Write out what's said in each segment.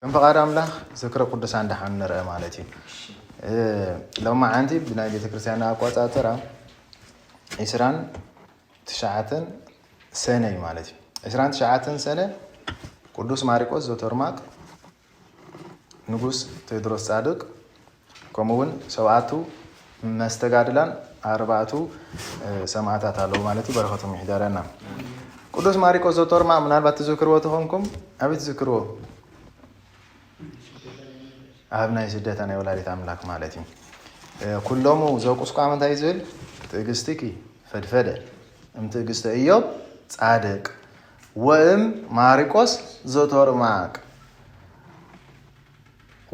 ከም ፍቓድ ኣምላኽ ዝክረ ቅዱሳን ደሓን ንርአ ማለት እዩ። እ፣ ሎማዓንቲ ብናይ ቤተ ክርስቲያን ኣቆጻጽራ ዒስራን ትሽዓተን ሰነ እዩ ማለት እዩ። ዒስራን ትሽዓተን ሰነ ቅዱስ ማሪቆስ ዘቶርማቅ፣ ንጉስ ቴዎድሮስ ጻድቅ፣ ከምኡ እውን ሰብኣቱ መስተጋድላን ኣርባዕቱ፣ እ፣ ሰማዕታት ኣለዉ ማለት እዩ። በረኸቶም ይሕደረና። ቅዱስ ማሪቆስ ዘቶርማቅ ምናልባት ትዝክርዎ ተኾንኩም፣ ኣበይ ትዝክርዎ? ኣብ ናይ ስደታ ናይ ወላዲት ኣምላክ ማለት እዩ። እ፣ ኩሎሙ ዘውቁስቋም እንታይ ዝብል? ትዕግስትኪ ፈድፈደ እም ትዕግስተ ኢዮብ ጻድቅ ወእም ማሪቆስ ዘቶርማቅ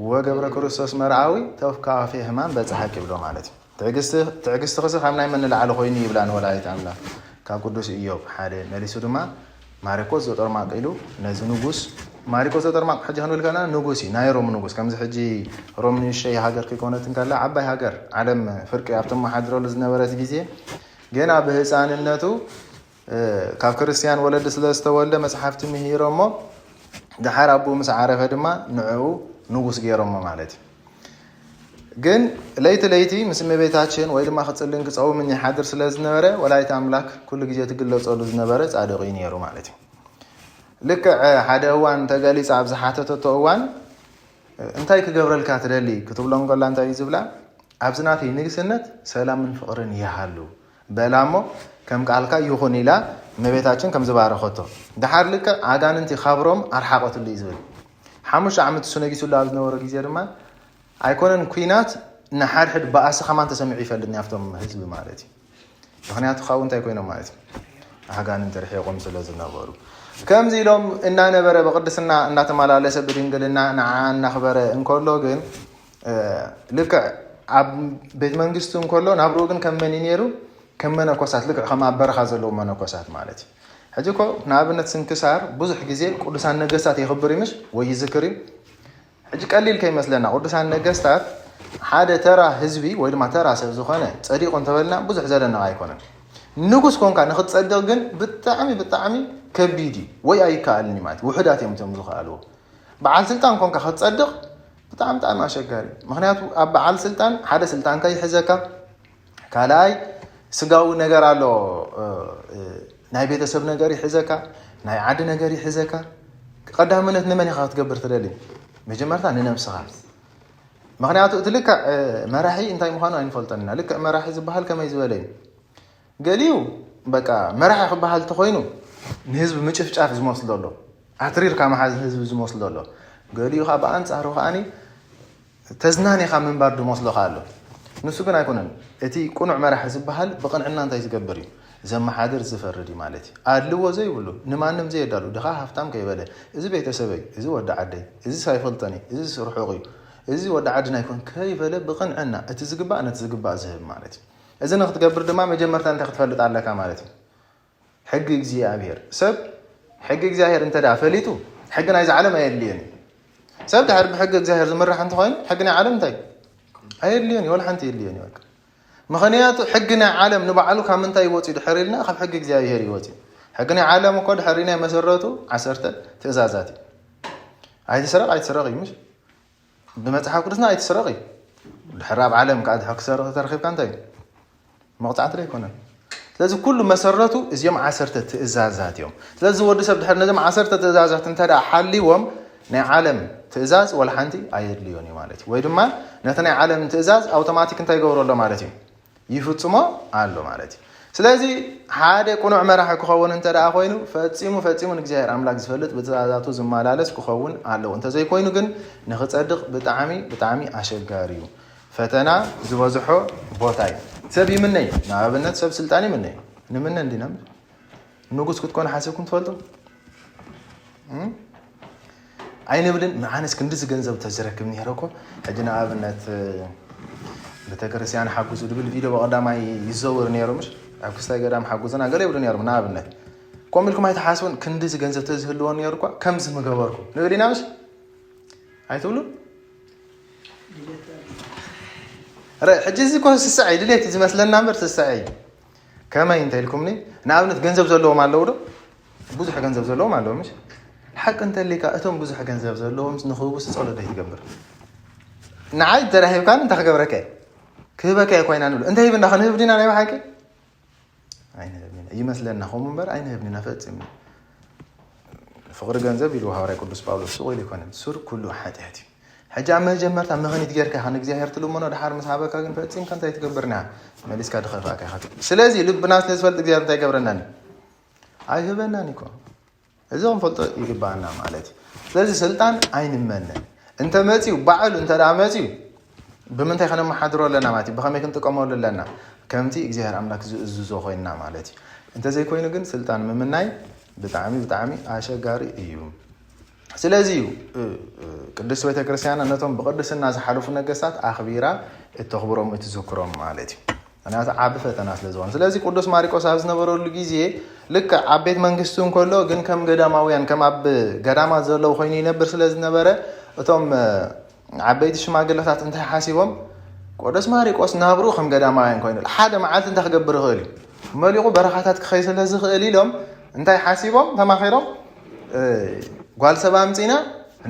ወገብረ ክርስቶስ መርዓዊ ተውካፌ ህማም በጽሐኪ ይብሎ ማለት እዩ። ትዕግስቲ፣ ትዕግስቲ ክሲ ካብ ናይ መን ንላዕሊ ኮይኑ ይብላ ንወላዲት ኣምላክ። ካብ ቅዱስ ኢዮብ ሓደ መሊሱ ድማ ማሪቆስ ዘጦርማቅ ኢሉ ነዚ ንጉስ፣ ማሪቆስ ዘጦርማቅ ሕጂ ክንብል ከለና ንጉስ እዩ፣ ናይ ሮም ንጉስ። ከምዚ ሕጂ ሮም ንእሽተይ ሃገር ከይኮነት እንከላ ዓባይ ሃገር፣ ዓለም ፍርቂ ኣብ ተመሓድረሉ ዝነበረት ግዜ ገና ብህፃንነቱ፣ እ፣ ካብ ክርስትያን ወለዲ ስለ ዝተወልደ መጽሓፍቲ ምሂሮሞ፣ ደሓር ኣቦኡ ምስ ዓረፈ ድማ ንዕኡ ንጉስ ገይሮሞ ማለት እዩ። ግን ለይቲ ለይቲ ምስ እመቤታችን ወይ ድማ ክጽልን ክጸውምን ይሓድር ስለ ዝነበረ ወላዲተ ኣምላክ ኩሉ ግዜ ትግለጸሉ ዝነበረ ጻድቕ እዩ ነይሩ ማለት እዩ። ልክዕ ሓደ እዋን ተገሊጻ ኣብ ዝሓተተቶ እዋን፣ "እንታይ ክገብረልካ ትደሊ?" ክትብሎ እንከላ እንታይ እዩ ዝብላ? "ኣብዚ ናተይ ንግስነት ሰላምን ፍቕርን ይሃሉ" በላ እሞ፣ "ከም ቃልካ ይኹን" ኢላ እመቤታችን ከም ዝባረኸቶ። ደሓር ልክዕ ኣጋንንቲ ካብ ሮም ኣርሓቐትሉ እዩ ዝብል። ሓሙሽተ ዓመት እሱ ነጊሱሉ ኣብ ዝነበረ ግዜ ድማ ኣይኮነን ኲናት፣ ንሓድሕድ ባእሲ ከማን ተሰሚዑ ይፈልጥ ናብቶም ህዝቢ ማለት እዩ። ምኽንያቱ ካብኡ እንታይ ኮይኖም ማለት እዩ? ኣጋንንቲ ርሒቖም ስለ ዝነበሩ። ከምዚ ኢሎም እናነበረ ብቅድስና እናተመላለሰ ብድንግልና ንዓ እናኽበረ እንከሎ ግን፣ እ፣ ልክዕ ኣብ ቤት መንግስቱ እንከሎ ናብርኡ ግን ከም መን እዩ ነይሩ? ከም መነኮሳት፣ ልክዕ ከም ኣብ በረኻ ዘለዉ መነኮሳት ማለት እዩ። ሕጂ እኮ ንኣብነት ስንክሳር ብዙሕ ግዜ ቅዱሳን ነገስታት የኽብር እዩ ምሽ? ወይ ይዝክር እዩ? ሕጂ ቀሊል ከይመስለና፣ ቅዱሳን ነገስታት ሓደ ተራ ህዝቢ ወይ ድማ ተራ ሰብ ዝኾነ ጸዲቑ እንተበልና ብዙሕ ዘደንቕ ኣይኮነን። ንጉስ ኮንካ ንኽትጸድቕ ግን ብጣዕሚ፣ ብጣዕሚ ከቢድ እዩ ወይ ኣይከኣልን እዩ ማለት እዩ። ውሑዳት እዮም እቶም ዝኸኣልዎ። በዓል ስልጣን ኮንካ ክትጸድቕ ብጣዕሚ፣ ብጣዕሚ ኣሸጋሪ እዩ። ምኽንያቱ ኣብ በዓል ስልጣን ሓደ ስልጣንካ ይሕዘካ፣ ካልኣይ ስጋዊ ነገር ኣሎ፣ እ፣ እ፣ ናይ ቤተሰብ ነገር ይሕዘካ፣ ናይ ዓዲ ነገር ይሕዘካ። ቀዳምነት ንመን ኢኻ ክትገብር ትደሊ? መጀመርታ ንነብስኻ። ምኽንያቱ እቲ ልክዕ፣ እ፣ መራሒ እንታይ ምዃኑ ኣይንፈልጦን ኢና። ልክዕ መራሒ ዝበሃል ከመይ ዝበለ እዩ? ገሊኡ በቃ መራሒ ክበሃል እንተኾይኑ ንህዝቢ ምጭፍጫፍ ዝመስሎ ኣሎ፣ ኣትሪርካ መሓዝ ህዝቢ ዝመስሎ ኣሎ። ገሊኡ ከዓ ብኣንጻሩ ከዓኒ ተዝናኒኻ ምንባር ዝመስሎ ከዓ ኣሎ። ንሱ ግን ኣይኮነን። እቲ ቅኑዕ መራሒ ዝበሃል ብቕንዕና እንታይ ዝገብር እዩ? ዘመሓድር፣ ዝፈርድ እዩ ማለት እዩ። ኣድልዎ ዘይብሉ፣ ንማንም ዘየዳሉ፣ ድኻ ሃፍታም ከይበለ፣ እዚ ቤተሰበይ፣ እዚ ወዲ ዓደይ፣ እዚ ሳይፈልጠኒ፣ እዚ ርሑቕ እዩ፣ እዚ ወዲ ዓድና ኣይኮን ከይበለ ብቕንዕና እቲ ዝግባእ ነቲ ዝግባእ ዝህብ ማለት እዩ። እዚ ንክትገብር ድማ መጀመርታ እንታይ ክትፈልጥ ኣለካ ማለት እዩ? ሕጊ እግዚኣብሔር። ሰብ ሕጊ እግዚኣብሔር እንተ ደኣ ፈሊጡ ሕጊ ናይዚ ዓለም ኣየድልዮን እዩ። ሰብ ድሕር ብሕጊ እግዚኣብሔር ዝምራሕ እንተኾይኑ ሕጊ ናይ ዓለም እንታይ ኣየድልዮን እዩ? ወላ ሓንቲ የድልዮን እዩ። በቃ ምኽንያቱ ሕጊ ናይ ዓለም ንባዕሉ ካብ ምንታይ ይወፅእ ድሕር ኢልና ካብ ሕጊ እግዚኣብሔር ይወፅእ። ሕጊ ናይ ዓለም እኮ ድሕር ናይ መሰረቱ ዓሰርተ ትእዛዛት እዩ። ኣይትስረቕ፣ ኣይትስረቕ እዩ። ምሽ ብመጽሓፍ ቅዱስና ኣይትስረቕ እዩ። ድሕር ኣብ ዓለም ከዓ ድሕር ክሰርቕ ተረኺብካ እንታይ እዩ? መቕጻዕቲ ዶ ኣይኮነን? ስለዚ ኩሉ መሰረቱ እዚኦም ዓሰርተ ትእዛዛት እዮም። ስለዚ ወዲ ሰብ ድሕር ነዞም ዓሰርተ ትእዛዛት እንተ ደኣ ሓሊዎም ናይ ዓለም ትእዛዝ ወላ ሓንቲ ኣየድልዮን እዩ ማለት እዩ። ወይ ድማ ነቲ ናይ ዓለም ትእዛዝ ኣውቶማቲክ እንታይ ይገብሮ ኣሎ ማለት እዩ? ይፍጽሞ ኣሎ ማለት እዩ። ስለዚ ሓደ ቅኑዕ መራሒ ክኸውን እንተ ደኣ ኮይኑ ፈጺሙ ፈጺሙ ንእግዚኣብሔር ኣምላክ ዝፈልጥ ብትእዛዛቱ ዝመላለስ ክኸውን ኣለዎ። እንተዘይኮይኑ ግን ንኽጸድቕ ብጣዕሚ ብጣዕሚ ኣሸጋሪ እዩ። ፈተና ዝበዝሖ ቦታ እዩ። ሰብ ይምነይ፣ ንኣብነት ሰብ ስልጣን ይምነይ። ንምነ እንዲና ንጉስ ክትኮኑ ሓሲብኩም ትፈልጡ? እም? ኣይንብልን። መዓነስ ክንድዚ ገንዘብ ተዝረክብ ነይረ እኮ። ሕጂ ንኣብነት ቤተክርስትያን ሓጉዙ ድብል ቪድዮ ብቐዳማይ ይዘውር ነይሩ ምሽ? ኣብ ክስታይ ገዳም ሓጉዙና ገለ ይብሉ ነይሮም። ንኣብነት ከምኡ ኢልኩም ኣይትሓስቡን? ክንድዚ ገንዘብ ተዝህልዎ ነይሩ እኳ ከምዚ ምገበርኩ ንብል ኢና ምሽ? ኣይትብሉ? ረ፣ ሕጂ እዚ እኮ ስስዐ እዩ፣ ድሌት እዩ ዝመስለና እምበር ስስዐ እዩ። ከመይ እንተ ኢልኩምኒ፣ ንኣብነት ገንዘብ ዘለዎም ኣለዉ ዶ? ብዙሕ ገንዘብ ዘለዎም ኣለዉ ምሽ? ሓቂ እንተሊካ እቶም ብዙሕ ገንዘብ ዘለዎም ንክህቡስ ጸሎት ዶ ትገብር? ንዓይ እንተ ሂብካኒ እንታይ ክገብረካ እየ? ክህበካ እየ ኮይና ንብሎ። እንታይ ሂብና ክንህብ ዲና ናይ ብሓቂ? ኣይንህብን ኢና። ይመስለና ከምኡ እምበር ኣይንህብን ኢና ፈጺምና። ፍቕሪ ገንዘብ ኢሉ ሃዋርያ ቅዱስ ጳውሎስ ስቕ ኢሉ ኣይኮነን። ሱር ኩሉ ሓጢኣት እዩ። ሕጂ ኣብ መጀመርታ ምኽኒት ጌርካ ኢኻ ንእግዚኣብሔር ትልምኖ፣ ድሓር ምስ ሃበካ ግን ፈጺምካ እንታይ ትገብር? ንዓ መሊስካ ድኸፍኣካ ኢኻ። ስለዚ ልብና ስለ ዝፈልጥ እግዚኣብሔር እንታይ ይገብረናን እዩ? ኣይህበናን እኮ። እዚ ክንፈልጦ ይግባኣና ማለት እዩ። ስለዚ ስልጣን ኣይንመነ። እንተ መጺኡ፣ ባዕሉ እንተ ደኣ መጺኡ፣ ብምንታይ ከነመሓድሮ ኣለና ማለት እዩ? ብኸመይ ክንጥቀመሉ ኣለና? ከምቲ እግዚኣብሔር ኣምላክ ዝእዝዞ ኮይንና ማለት እዩ። እንተዘይኮይኑ ግን ስልጣን ምምናይ ብጣዕሚ፣ ብጣዕሚ ኣሸጋሪ እዩ። ስለዚ እዩ፣ እ፣ እ፣ ቅድስት ቤተ ክርስቲያንና ነቶም ብቅድስና ዝሓለፉ ነገስታት ኣኽቢራ እተኽብሮም፣ እትዝክሮም ማለት እዩ። ምክንያቱ ዓቢ ፈተና ስለ ዝኾነ። ስለዚ ቅዱስ ማሪቆስ ኣብ ዝነበረሉ ግዜ ልክዕ ኣብ ቤት መንግስቲ እንከሎ ግን ከም ገዳማውያን፣ ከም ኣብ ገዳማት ዘለዉ ኮይኑ ይነብር ስለ ዝነበረ እቶም፣ እ፣ ዓበይቲ ሽማግለታት እንታይ ሓሲቦም? ቅዱስ ማሪቆስ ናብርኡ ከም ገዳማውያን ኮይኑ ሓደ መዓልቲ እንታይ ክገብር ይኽእል እዩ? መሊቑ በረኻታት ክኸይ ስለ ዝኽእል ኢሎም እንታይ ሓሲቦም ተማኺሮም? እ፣ ጓል ሰብ ኣምጺና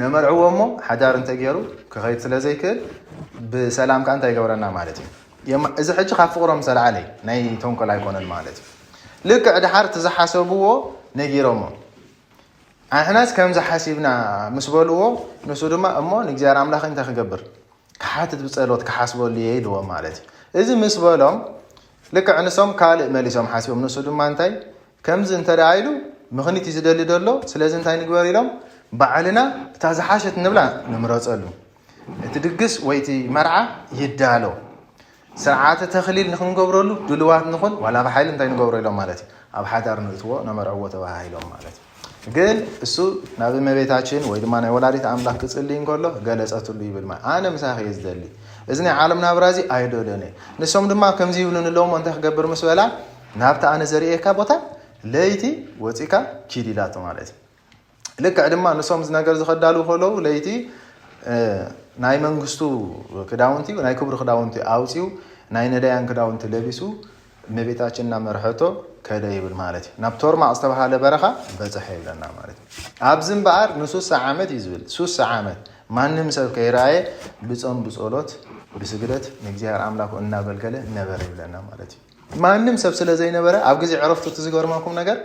ነመርዕዎ እሞ ሓዳር እንተገይሩ ክኸይድ ስለ ዘይክእል ብሰላም ከኣ እንታይ ይገብረና ማለት እዩ? የማ-፣ እዚ ሕጂ ካብ ፍቕሮም ዝተላዕለ እዩ፣ ናይ ተንኮል ኣይኮነን ማለት እዩ። ልክዕ ድሓር እቲ ዝሓሰብዎ ነጊሮሞ። ኣሕናስ ከምዚ ሓሲብና ምስ በልዎ፣ ንሱ ድማ እሞ ንእግዚኣብሔር ኣምላኽ እንታይ ክገብር? ክሓትት ብጸሎት ክሓስበሉ እየ ኢልዎም ማለት እዩ። እዚ ምስ በሎም ልክዕ ንሶም ካልእ መሊሶም ሓሲቦም፣ ንሱ ድማ እንታይ ከምዚ እንተ ደኣ ኢሉ ምኽኒት እዩ ዝደሊ ደሎ፣ ስለዚ እንታይ ንግበር ኢሎም ባዕልና እታ ዝሓሸት ንብላ ንምረጸሉ። እቲ ድግስ ወይ እቲ መርዓ ይዳሎ። ስርዓተ ተኽሊል ንኽንገብረሉ ድልዋት ንኹን፣ ዋላ ብሓይሊ እንታይ ንገብሮ ኢሎም ማለት እዩ። ኣብ ሓዳር ንእትዎ ነመርዕዎ ተባሃሂሎም ማለት እዩ። ግን እሱ ናብ እመቤታችን ወይ ድማ ናይ ወላዲት ኣምላኽ ክጽልይ እንከሎ ገለጸትሉ ይብል ማለት ኣነ ምሳኺ እየ ዝደሊ። እዚ ናይ ዓለም ናብራ እዚ ኣይደልዮን እየ። ንሶም ድማ ከምዚ ይብሉን ኣለዎም እንታይ ክገብር ምስ በላ ናብቲ ኣነ ዘርእየካ ቦታ ለይቲ ወጺካ ኪድ ኢላቶ ማለት እዩ። ልክዕ ድማ ንሶም እዚ ነገር ዝኸዳሉ ከለዉ ለይቲ፣ እ፣ ናይ መንግስቱ ክዳውንቲ፣ ናይ ክብሪ ክዳውንቲ ኣውጺኡ፣ ናይ ነዳያን ክዳውንቲ ለቢሱ፣ እመቤታችን እናመርሐቶ ከደ ይብል ማለት እዩ። ናብ ቶርማቕ ዝተባሃለ በረኻ በጽሐ ይብለና ማለት እዩ። ኣብዚ እምበኣር ንሱሳ ዓመት እዩ ዝብል፣ ሱሳ ዓመት ማንም ሰብ ከይረኣየ ብጾም ብጸሎት ብስግደት ንእግዚኣብሔር ኣምላኩ እናገልገለ ነበረ ይብለና ማለት እዩ። ማንም ሰብ ስለ ዘይነበረ ኣብ ግዜ ዕረፍቱ እቲ ዝገርመኩም ነገር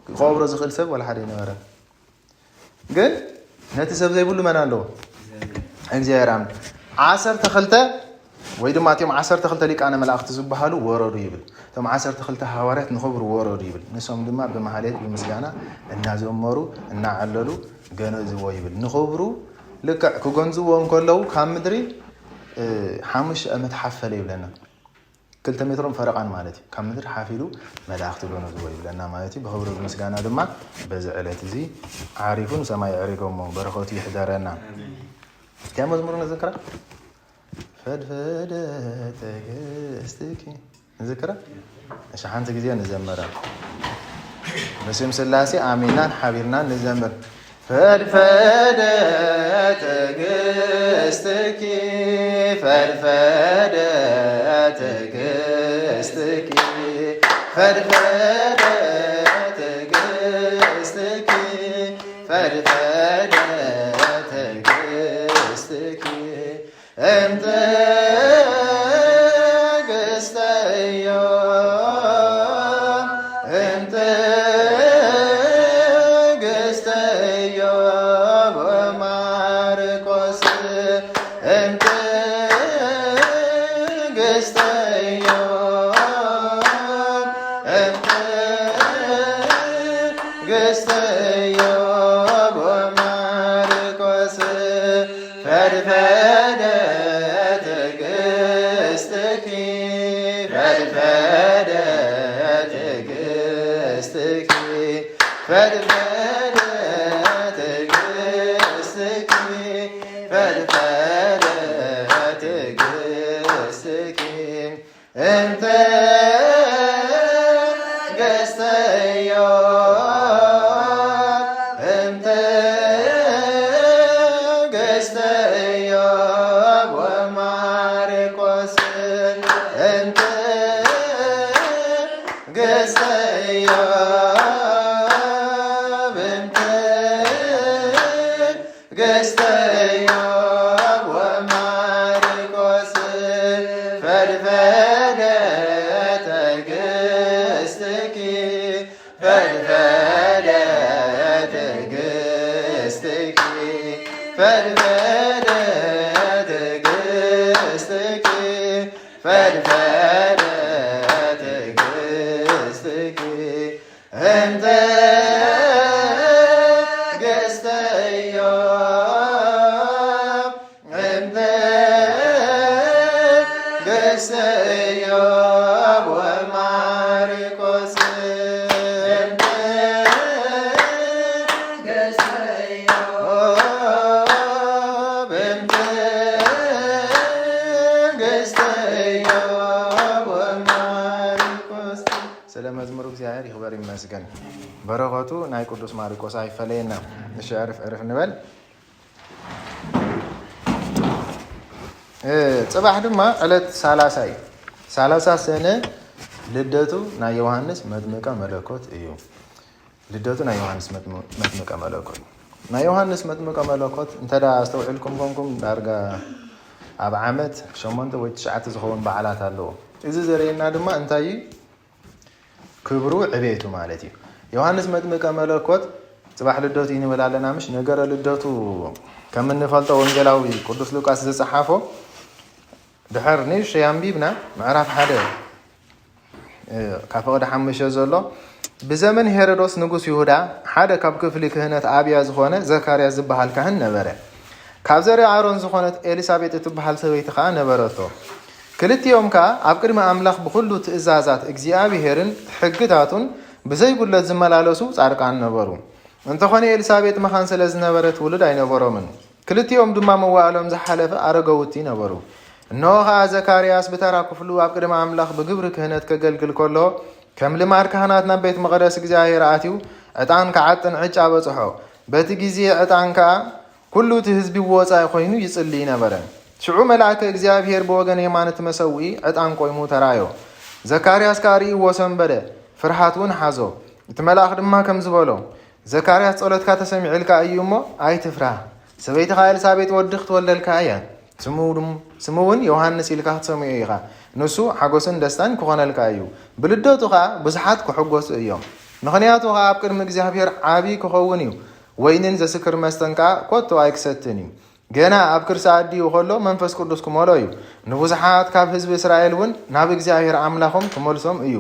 ክቐብሮ ዝኽእል ሰብ ወላ ሓደ ኣይነበረን። ግን ነቲ ሰብ ዘይብሉ መን ኣለዎ? እግዚኣብሔር ኣምላኽ። ዓሰርተ ክልተ ወይ ድማ እቲኦም ዓሰርተ ክልተ ሊቃነ መላእኽቲ ዝበሃሉ ወረዱ ይብል። እቶም ዓሰርተ ክልተ ሃዋርያት ንኽብሩ ወረዱ ይብል። ንሶም ድማ ብማህሌት ብምስጋና እናዘመሩ እናዓለሉ ገነዝዎ ይብል። ንኽብሩ ልክዕ ክገንዝዎ እንከለዉ ካብ ምድሪ፣ እ፣ ሓሙሽተ ዓመት ሓፈለ ይብለና። ክልተ ሜትሮን ፈረቓን ማለት እዩ። ካብ ምድሪ ሓፊሉ መላእኽቲ ገነዝዎ ይብለና ማለት እዩ። ብኽብሪ ብምስጋና ድማ በዚ ዕለት እዚ ዓሪፉ ንሰማይ ኣዕሪጎሞ በረኸቱ ይሕደረና። እንታይ መዝሙር ንዝክራ? ፈድፈደ ትዕግስትኪ ንዝክራ? እሺ፣ ሓንቲ ግዜ ንዘምራ። በስም ስላሴ ኣሚናን ሓቢርናን ንዘምር። ፈድፈደ ትዕግስትኪ፣ ፈድፈደ ትዕግስትኪ፣ ፈድፈደ ትዕግስትኪ፣ ፈድፈደ ትዕግስትኪ፣ እምትዕግስተ ኢዮብ፣ እምትዕግስተ ኢዮብ ወማርቆስ፣ እምትዕግስተ ኢዮብ፣ እምትዕግስተ ኢዮብ ወማርቆስ፣ ፈድፈደ ትዕግስትኪ፣ ፈድፈደ ትዕግስትኪ፣ ፈድፈደ ትዕግስትኪ፣ ፈድፈደ ትዕግስትኪ። እንተ ገስተ ኢዮብ፣ እንተ ገስተ ኢዮብ ወማርቆስ፣ እንተ ገስተ ኢዮብ፣ እንተ ፈድፈደ ትዕግስትኪ፣ ፈድፈደ ትዕግስትኪ፣ እንተ ትዕግስተ ኢዮብ፣ እንተ ትዕግስተ ኢዮብ ወማርቆስ፣ እንተ ትዕግስተ ኢዮብ፣ እንተ ትዕግስተ ኢዮብ ወማርቆስ። ስለ መዝሙር እግዚኣብሔር ይኽበር ይመስገን። በረኸቱ ናይ ቅዱስ ማርቆስ ኣይፈለየና። እሺ፣ ዕርፍ ዕርፍ ንበል። እ፣ ጽባሕ ድማ ዕለት ሰላሳ እዩ። ሰላሳ ሰነ ልደቱ ናይ ዮሃንስ መጥምቀ መለኮት እዩ። ልደቱ ናይ ዮሃንስ መጥም-፣ መጥምቀ መለኮት። ናይ ዮሃንስ መጥምቀ መለኮት እንተ ደኣ ኣስተውዒልኩም ኮንኩም ዳርጋ ኣብ ዓመት ሸሞንተ ወይ ትሽዓተ ዝኸውን በዓላት ኣለዎ። እዚ ዘርእየና ድማ እንታይ እዩ? ክብሩ ዕቤቱ ማለት እዩ። ዮሃንስ መጥምቀ መለኮት ጽባሕ ልደቱ እዩ ንብል ኣለና ምሽ? ነገረ ልደቱ ከም እንፈልጦ ወንጌላዊ ቅዱስ ሉቃስ ዝጸሓፎ ድሕር ንእሽተይ ኣንቢብና ምዕራፍ ሓደ፣ እ፣ ካብ ፍቕዲ ሓሙሽተ ዘሎ፣ ብዘመን ሄሮዶስ ንጉስ ይሁዳ ሓደ ካብ ክፍሊ ክህነት ኣብያ ዝኾነ ዘካርያስ ዝበሃል ካህን ነበረ። ካብ ዘርኢ ኣሮን ዝኾነት ኤሊሳቤጥ እትበሃል ሰበይቲ ኸዓ ነበረቶ። ክልቲኦም ከኣ ኣብ ቅድሚ ኣምላኽ ብኹሉ ትእዛዛት እግዚኣብሄርን ሕግታቱን ብዘይጉድለት ዝመላለሱ ጻድቃን ነበሩ። እንተኾነ ኤልሳቤጥ መኻን ስለ ዝነበረት ውሉድ ኣይነበሮምን። ክልቲኦም ድማ መዋእሎም ዝሓለፈ ኣረገውቲ ነበሩ። እንሆ ኸኣ ዘካርያስ ብተራ ክፍሉ ኣብ ቅድሚ ኣምላኽ ብግብሪ ክህነት ከገልግል ከሎ፣ ከም ልማድ ካህናት ናብ ቤት መቕደስ እግዚኣብሔር ኣትዩ ዕጣን ክዓጥን ዕጫ በጽሖ። በቲ ግዜ ዕጣን ከኣ ኩሉ እቲ ህዝቢ ብወጻኢ ኮይኑ ይጽሊ ነበረ። ሽዑ መልኣከ እግዚኣብሔር ብወገን የማን እቲ መሰውኢ ዕጣን ቆይሙ ተራእዮ። ዘካርያስ ከኣ ርእይዎ ሰንበደ፣ ፍርሃት እውን ሓዞ። እቲ መልኣኽ ድማ ከምዚ በሎ፣ ዘካርያስ ጸሎትካ ተሰሚዑልካ እዩ እሞ ኣይትፍራህ። ሰበይትኻ ኤልሳቤጥ ወዲ ክትወልደልካ እያ። ስሙ ድም-፣ ስሙ እውን ዮሃንስ ኢልካ ክትሰምዮ ኢኻ። ንሱ ሓጎስን ደስታን ክኾነልካ እዩ። ብልደቱ ኸኣ ብዙሓት ክሕጎሱ እዮም። ምኽንያቱ ኸኣ ኣብ ቅድሚ እግዚኣብሔር ዓቢ ክኸውን እዩ። ወይንን ዘስክር መስተን ከኣ ኮቶ ኣይክሰትን እዩ። ገና ኣብ ክርሲ ኣዲኡ ኸሎ መንፈስ ቅዱስ ክመሎ እዩ። ንብዙሓት ካብ ህዝቢ እስራኤል እውን ናብ እግዚኣብሔር ኣምላኾም ክመልሶም እዩ።